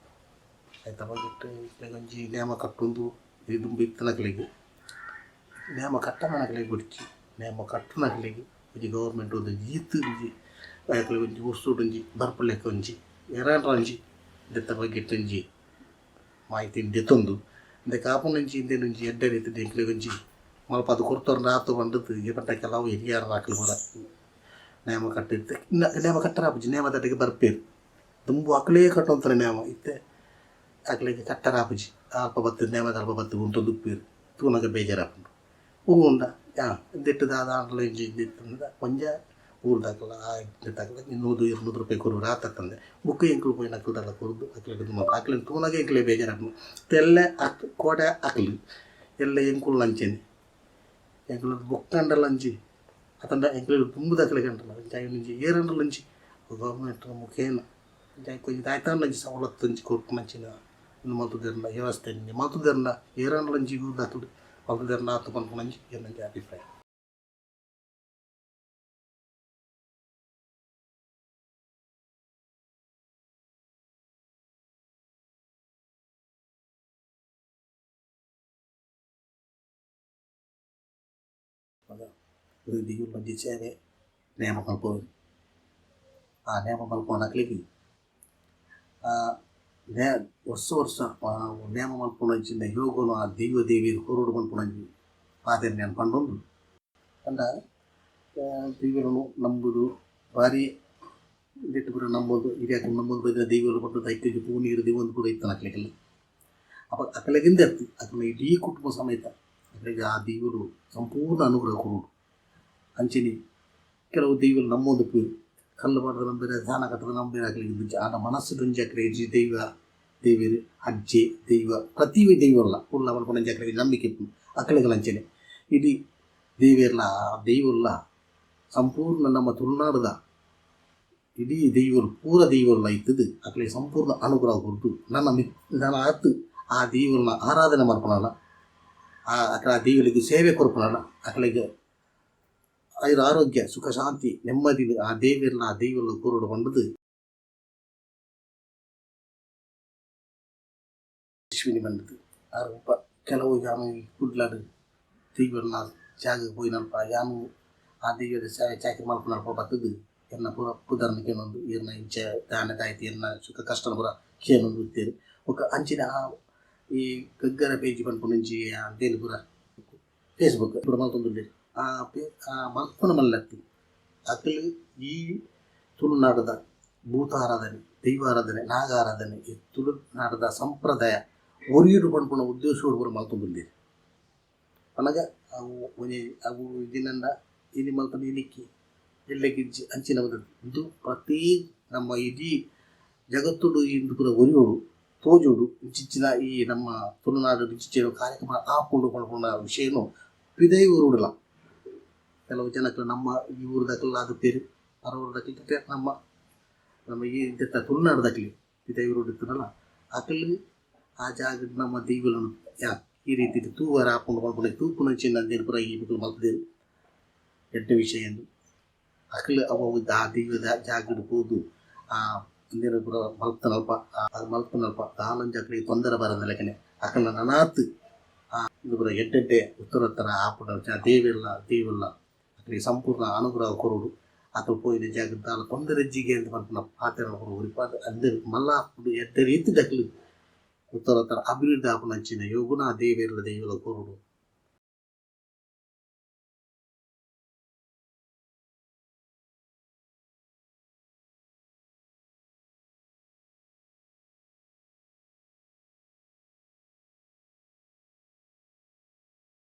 ಐತ ಬಗೆಟ್ ಇತ್ತೆಗ್ ಒಂಜಿ ನೇಮ ಕಟ್ಟೊಂದು ದುಂಬು ಇತ್ತಿನಕ್ಲೆಗ್ ನೇಮ ಕಟ್ಟಂದಿನಕ್ಲೆಗ್ ಬೊಡ್ಚಿ ನೇಮ ಕಟ್ಟುನಕ್ಲೆಗ್ ಒಂಜಿ ಗೌರ್ಮೆಂಟ್ ಒಂಜಿ ಈತ್ ಒಂಜಿ ಅಕ್ಲೆಗ್ ಒಂಜಿ ವರ್ಷೊಡು ಒಂಜಿ ಬರ್ಪುಲೆಕ ಒಂಜಿ ಏರಾಂಡ ಒಂಜಿ ಇಂದೆತ ಬಗೆಟ್ ಒಂಜಿ ಮಾಹಿತಿ ದೆತ್ತೊಂದು ಇಂದೆಕ್ ಆಪುನಂಚಿ ಇಂದೆನ್ ಒಂಜಿ ಎಡ್ಡೆ ರೀತಿಡ್ ಎಂಕ್ಲೆಗ್ ಒಂಜಿ ಮಲ್ಪಾದ್ ಕೊರ್ತೊಂಡ ಆತು ಪಂಡುದು ಪಂಡ ಕೆಲವು ಹಿರಿಯರ್ನಕುಲು ಪೂರ ನೇಮ ಕಟ್ಟಿತ್ತು ನೇಮ ಕಟ್ಟರೆ ಆಪುಜಿ ನೇಮದೊಟ್ಟಿಗೆ ಬರ್ಪೆರ್ ದುಂಬು ಅಕ್ಲೇ ಕಟ್ಟೊಂತಾರೆ ನೇಮ ಇತ್ತೆ ಅಕ್ಲೆಗ್ ಕಟ್ಟರೆ ಆಪುಜಿ ಅಲ್ಪ ಬತ್ತ್ ನೇಮದ ಅಲ್ಪ ಬತ್ತ್ ಉಂತೊಂದು ಉಪ್ಪುವೆರ್ ತೂನಗ ಬೇಜಾರಾಪುಂಡು ಉಂಡ ಇಂದೆಟ್ ದಾದ ಆಂಡಲ ಒಂಜಿ ಇಂದೆಟ್ ಒಂಜ ಊರ್ದಕುಲ ಇಂದೆತಕುಲ 100 200 ರೂಪಾಯಿ ಕೊರ್ಪೆರ್ ಆತತ್ತಂದೆ ಬೊಕ್ಕ ಎಂಕುಲು ಪೋಯಿನಕುಲು ದಾಲ ಕೊರ್ದು ಅಕ್ಲೆಗ್ ಉಂದು ಮಲ್ಪುನು ಅಕ್ಲೆನ್ ತೂನಗ ಎಂಕ್ಲೆಗ್ ಬೇಜಾರಾಪುಂಡು ಎಲ್ಲೆ ಕೋಡೆ ಅಕ್ಲು ಎಲ್ಲೆ ಎಂಕುಲು ಅಂಚೆನೆ ಎಂಕುಲು ಬೊಕ್ಕಂಡಲ ಒಂಜಿ ಅತ್ತಂಡ ಎಂಕ್ಲೆಗ್ ದುಂಬುದಕ್ಲೆಗ್ ಅಂಡಲ ಒಂಜಿ ಐನ್ ಒಂಜಿ ಏರಂಡಲ ಒಂಜಿ ಗೌರ್ಮೆಂಟ್ ಮುಖೇನ ಒಂಜಿ ಐಕ್ ಒಂಜಿ ದಾಯ್ತಾಂಡ ಒಂಜಿ ಸವಲತ್ತು ಒಂಜಿ ಕೊರ್ಪುನಂಚಿನ ಉಂದು ಮಲ್ತುದೆರ್ಂಡ ವ್ಯವಸ್ಥೆ ಮಲ್ತುದೆರ್ಂಡ ಏರಂಡಲ ಒಂಜಿ ಊರ್ದಕುಲು ಮಲ್ತುದೆರ್ಂಡ ಆತು ಪನ್ಪುನ ಒಂಜಿ ಎನ್ನೊಂಜಿ ಅಭಿಪ್ರಾಯ. ಒಂಜಿ ಸೇವೆ ನೇಮ ಮಲ್ಪುವೆರ್ ಆ ನೇಮ ಮಲ್ಪುನಕ್ಲೆಗ್ ವರ್ಷ ವರ್ಷ ನೇಮ ಮಲ್ಪುನಂಚಿನ ಯೋಗನು ಆ ದೈವ ದೇವಿಯರು ಕೊರೊಡು ಪನ್ಪುನಂಚಿ ಪಾತೆರ್ನ ಯಾನ್ ಪಂಡೊಂದು ಪಂಡ ದೈವನು ನಂಬುದು ಬಾರಿ ಇಂದೆಟ್ ಪೂರ ನಂಬೊಂದು ಹಿರಿಯಾಕುಲು ನಂಬೊಂದು ಬೈದಿನ ದೈವಲು ಪಂಡುದು ಐಕ್ ಒಂಜಿ ಪೂ ನೀರು ದೀವೊಂದು ಪೂರ ಇತ್ತನ ಅಕ್ಲೆಗೆಲ್ಲ ಅಪ ಅಕಲೆಗಿಂದ ಅತ್ತ್ ಅಕಲ್ನ ಇಡೀ ಕುಟುಂಬ ಸಮೇತ ಅಕ್ಲೆಗ್ ಆ ದೈವಲು ಸಂಪೂರ್ಣ ಅನುಗ್ರಹ ಕೊರೊಡು. ಅಂಚೆನೆ ಕೆಲವು ದೈವಲು ನಂಬೊಂದು ಉಪ್ಪುವೆರ್ ಕಲ್ಲು ಪಾಡ್ದ್ ನಂಬೆರೆ ದಾನ ಕಟ್ಟುದು ನಂಬೆರೆ ಅಕ್ಲೆಗ್ ಒಂಜಿ ಆಂಡ ಮನಸ್ಸುಡು ಒಂಜಿ ಅಕ್ಲೆಗ್ ಒಂಜಿ ದೈವ ದೇವೆರ್ ಅಜ್ಜೆ ದೈವ ಪ್ರತಿ ದೈವಲ ಉಲ್ಲ ಪನ್ಪುನ ಒಂಜಿ ಅಕ್ಲೆಗ್ ನಂಬಿಕೆ ಇಪ್ಪುಂಡು ಅಕ್ಲೆಗ್ಲ ಅಂಚೆನೆ ಇಡೀ ದೇವೆರ್ಲ ದೈವಲ್ಲ ಸಂಪೂರ್ಣ ನಮ್ಮ ತುಳುನಾಡುದ ಇಡೀ ದೈವಲು ಪೂರ ದೈವಲ್ಲ ಇತ್ತುದು ಅಕ್ಲೆಗ್ ಸಂಪೂರ್ಣ ಅನುಗ್ರಹ ಕೊರ್ದು ನನ ನನ ಆತ್ ಆ ದೈವಲ್ನ ಆರಾಧನೆ ಮಲ್ಪುನಲ ಆ ಅಕ್ಲ ದೈವಲಿಗೆ ಸೇವೆ ಕೊರ್ಪುನಲ ಅಕ್ಲೆಗ್ ಐರ ಆರೋಗ್ಯ ಸುಖ ಶಾಂತಿ ನೆಮ್ಮದಿ ಆ ದೇವೆರ್ನ ಆ ದೈವಲು ಕೊರೊಡು ಪಂಡುದು ಅಶ್ವಿನಿ ಪಂಡುದು ಆರ್ ಕೆಲವು ಯಾನ್ ಕುಡ್ಲಡ್ ದೈವಲ್ನ ಜಾಗಗ್ ಪೋಯಿನಲ್ಪ ಯಾನ್ ಆ ದೈವದ ಸೇವೆ ಚಾಕಿರಿ ಮಲ್ಪುನಲ್ಪ ಬತ್ತುದು ಎನ್ನ ಪೂರ ಪುದರ್ನ್ ಕೇನೊಂದು ಈರ್ನ ಇಂಚ ದಾನೆ ದಾಯ್ತು ಎನ್ನ ಸುಖ ಕಷ್ಟನ್ ಪೂರ ಕೇನೊಂದು ಇತ್ತೆರ್ ಬೊಕ ಅಂಚಿನ ಆ ಈ ಗಗ್ಗರ ಪೇಜ್ ಪನ್ಪುನಂಚಿ ಅಂದೇನ್ ಪೂರ ಫೇಸ್ಬುಕ್ ಪೂರ ಮಲ್ತೊಂದುಲ್ಲೆರ್ ಆ ಮಲ್ಪುನ ಮಲ್ಲತ್ತ್ ಅಕುಲು ಈ ತುಳುನಾಡುದ ಭೂತಾರಾಧನೆ ದೈವಾರಾಧನೆ ನಾಗಾರಾಧನೆ ಈ ತುಳುನಾಡುದ ಸಂಪ್ರದಾಯ ಒರಿಯೊಡು ಪನ್ಪುನ ಉದ್ದೇಶೊಡು ಪೂರ ಮಲ್ತೊಂದುಲ್ಲೆರ್. ಪನ್ನಗ ಅವು ಒಂಜಿ ಅವು ದಿನಂಡ ಇನಿ ಮಲ್ತುಂಡ ಇನಿಕ್ ಎಲ್ಲೆಗಿಜ್ಜಿ ಅಂಚಿನ ಉಂದು ಪ್ರತಿ ನಮ್ಮ ಇಡೀ ಜಗತ್ತುಡು ಇಂದು ಪೂರ ಒರಿಯೊಡು ತೋಜೊಡು ಇಂಚಿಂಚಿನ ಈ ನಮ್ಮ ತುಳುನಾಡ್ ಇಂಚಿಂಚಿನ ಕಾರ್ಯಕ್ರಮ ಆಪುಂಡು ಪನ್ಪುನ ವಿಷಯನ್ ಪಿದಯಿ ಊರುಡುಲ ಕೆಲವು ಜನಕುಲು ನಮ್ಮ ಈ ಊರುದಕುಲು ಆದಿತ್ತೆರ್ ಪರ ಊರುದಕುಲು ಇತ್ತೆ ನಮ್ಮ ನಮ್ಮ ಈ ಇಂಚ ತುಳುನಾಡ್ ದಕುಲು ಪಿದಯಿ ಊರುಡು ಇತ್ತ್ಂಡಲ ಅಕುಲು ಆ ಜಾಗಡ್ ನಮ್ಮ ದೈವೊಲೆನ್ ಈ ರೀತಿಡ್ ತೂವರೆ ಆಪುಂಡು ಪನ್ಪುನ ತೂಪುನಂಚಿನ ಉಂದೆನ್ ಪೂರ ಈ ಮೊಕುಲು ಮಲ್ತ್ದೆರ್ ಎಡ್ಡೆ ವಿಷಯ ಉಂದು ಅಕುಲು ಅವು ಅವು ಆ ದೈವದ ಜಾಗಡ್ ಪೋದು ಆ ಉಂದೆನ್ ಪೂರ ಮಲ್ಪುನಲ್ಪ ಮಲ್ಪುನಲ್ಪ ದಾಲ ಒಂಜಿ ಅಕ್ಲೆಗ್ ತೊಂದರೆ ಬರಂದಿಲಕನೆ ಅಕಲ್ನ ನನಾತ್ ಉಂದು ಪೂರ ಎಡ್ಡೆ ಎಡ್ಡೆ ಉತ್ತರೋತ್ತರ ಆಪುನ ದೇವೆರ್ಲ ದೈವೊಲ್ಲ ಅಕ್ಲೆಗ್ ಸಂಪೂರ್ಣ ಅನುಗ್ರಹ ಕೊರೊಡು ಅಕುಲು ಪೋಯಿನ ಜಾಗಡ್ ದಾಲ ತೊಂದರೆ ಇಜ್ಜಿಗೆ ಅಂದ್ ಪನ್ಪುನ ಪಾತೆರ ಪೂರ ಒರಿಪಾದ್ ಅಂದ್ ಮಲ್ಲ ಆಪುಂಡು ಎಡ್ಡೆ ರೀತಿಡ್ ಅಕುಲು ಉತ್ತರೋತ್ತರ ಅಭಿವೃದ್ಧಿ ಆಪುನಂಚಿನ ಯೋಗನ ದೇವೆರ್ಲ ದೈವೊಲ ಕೊರೊಡು.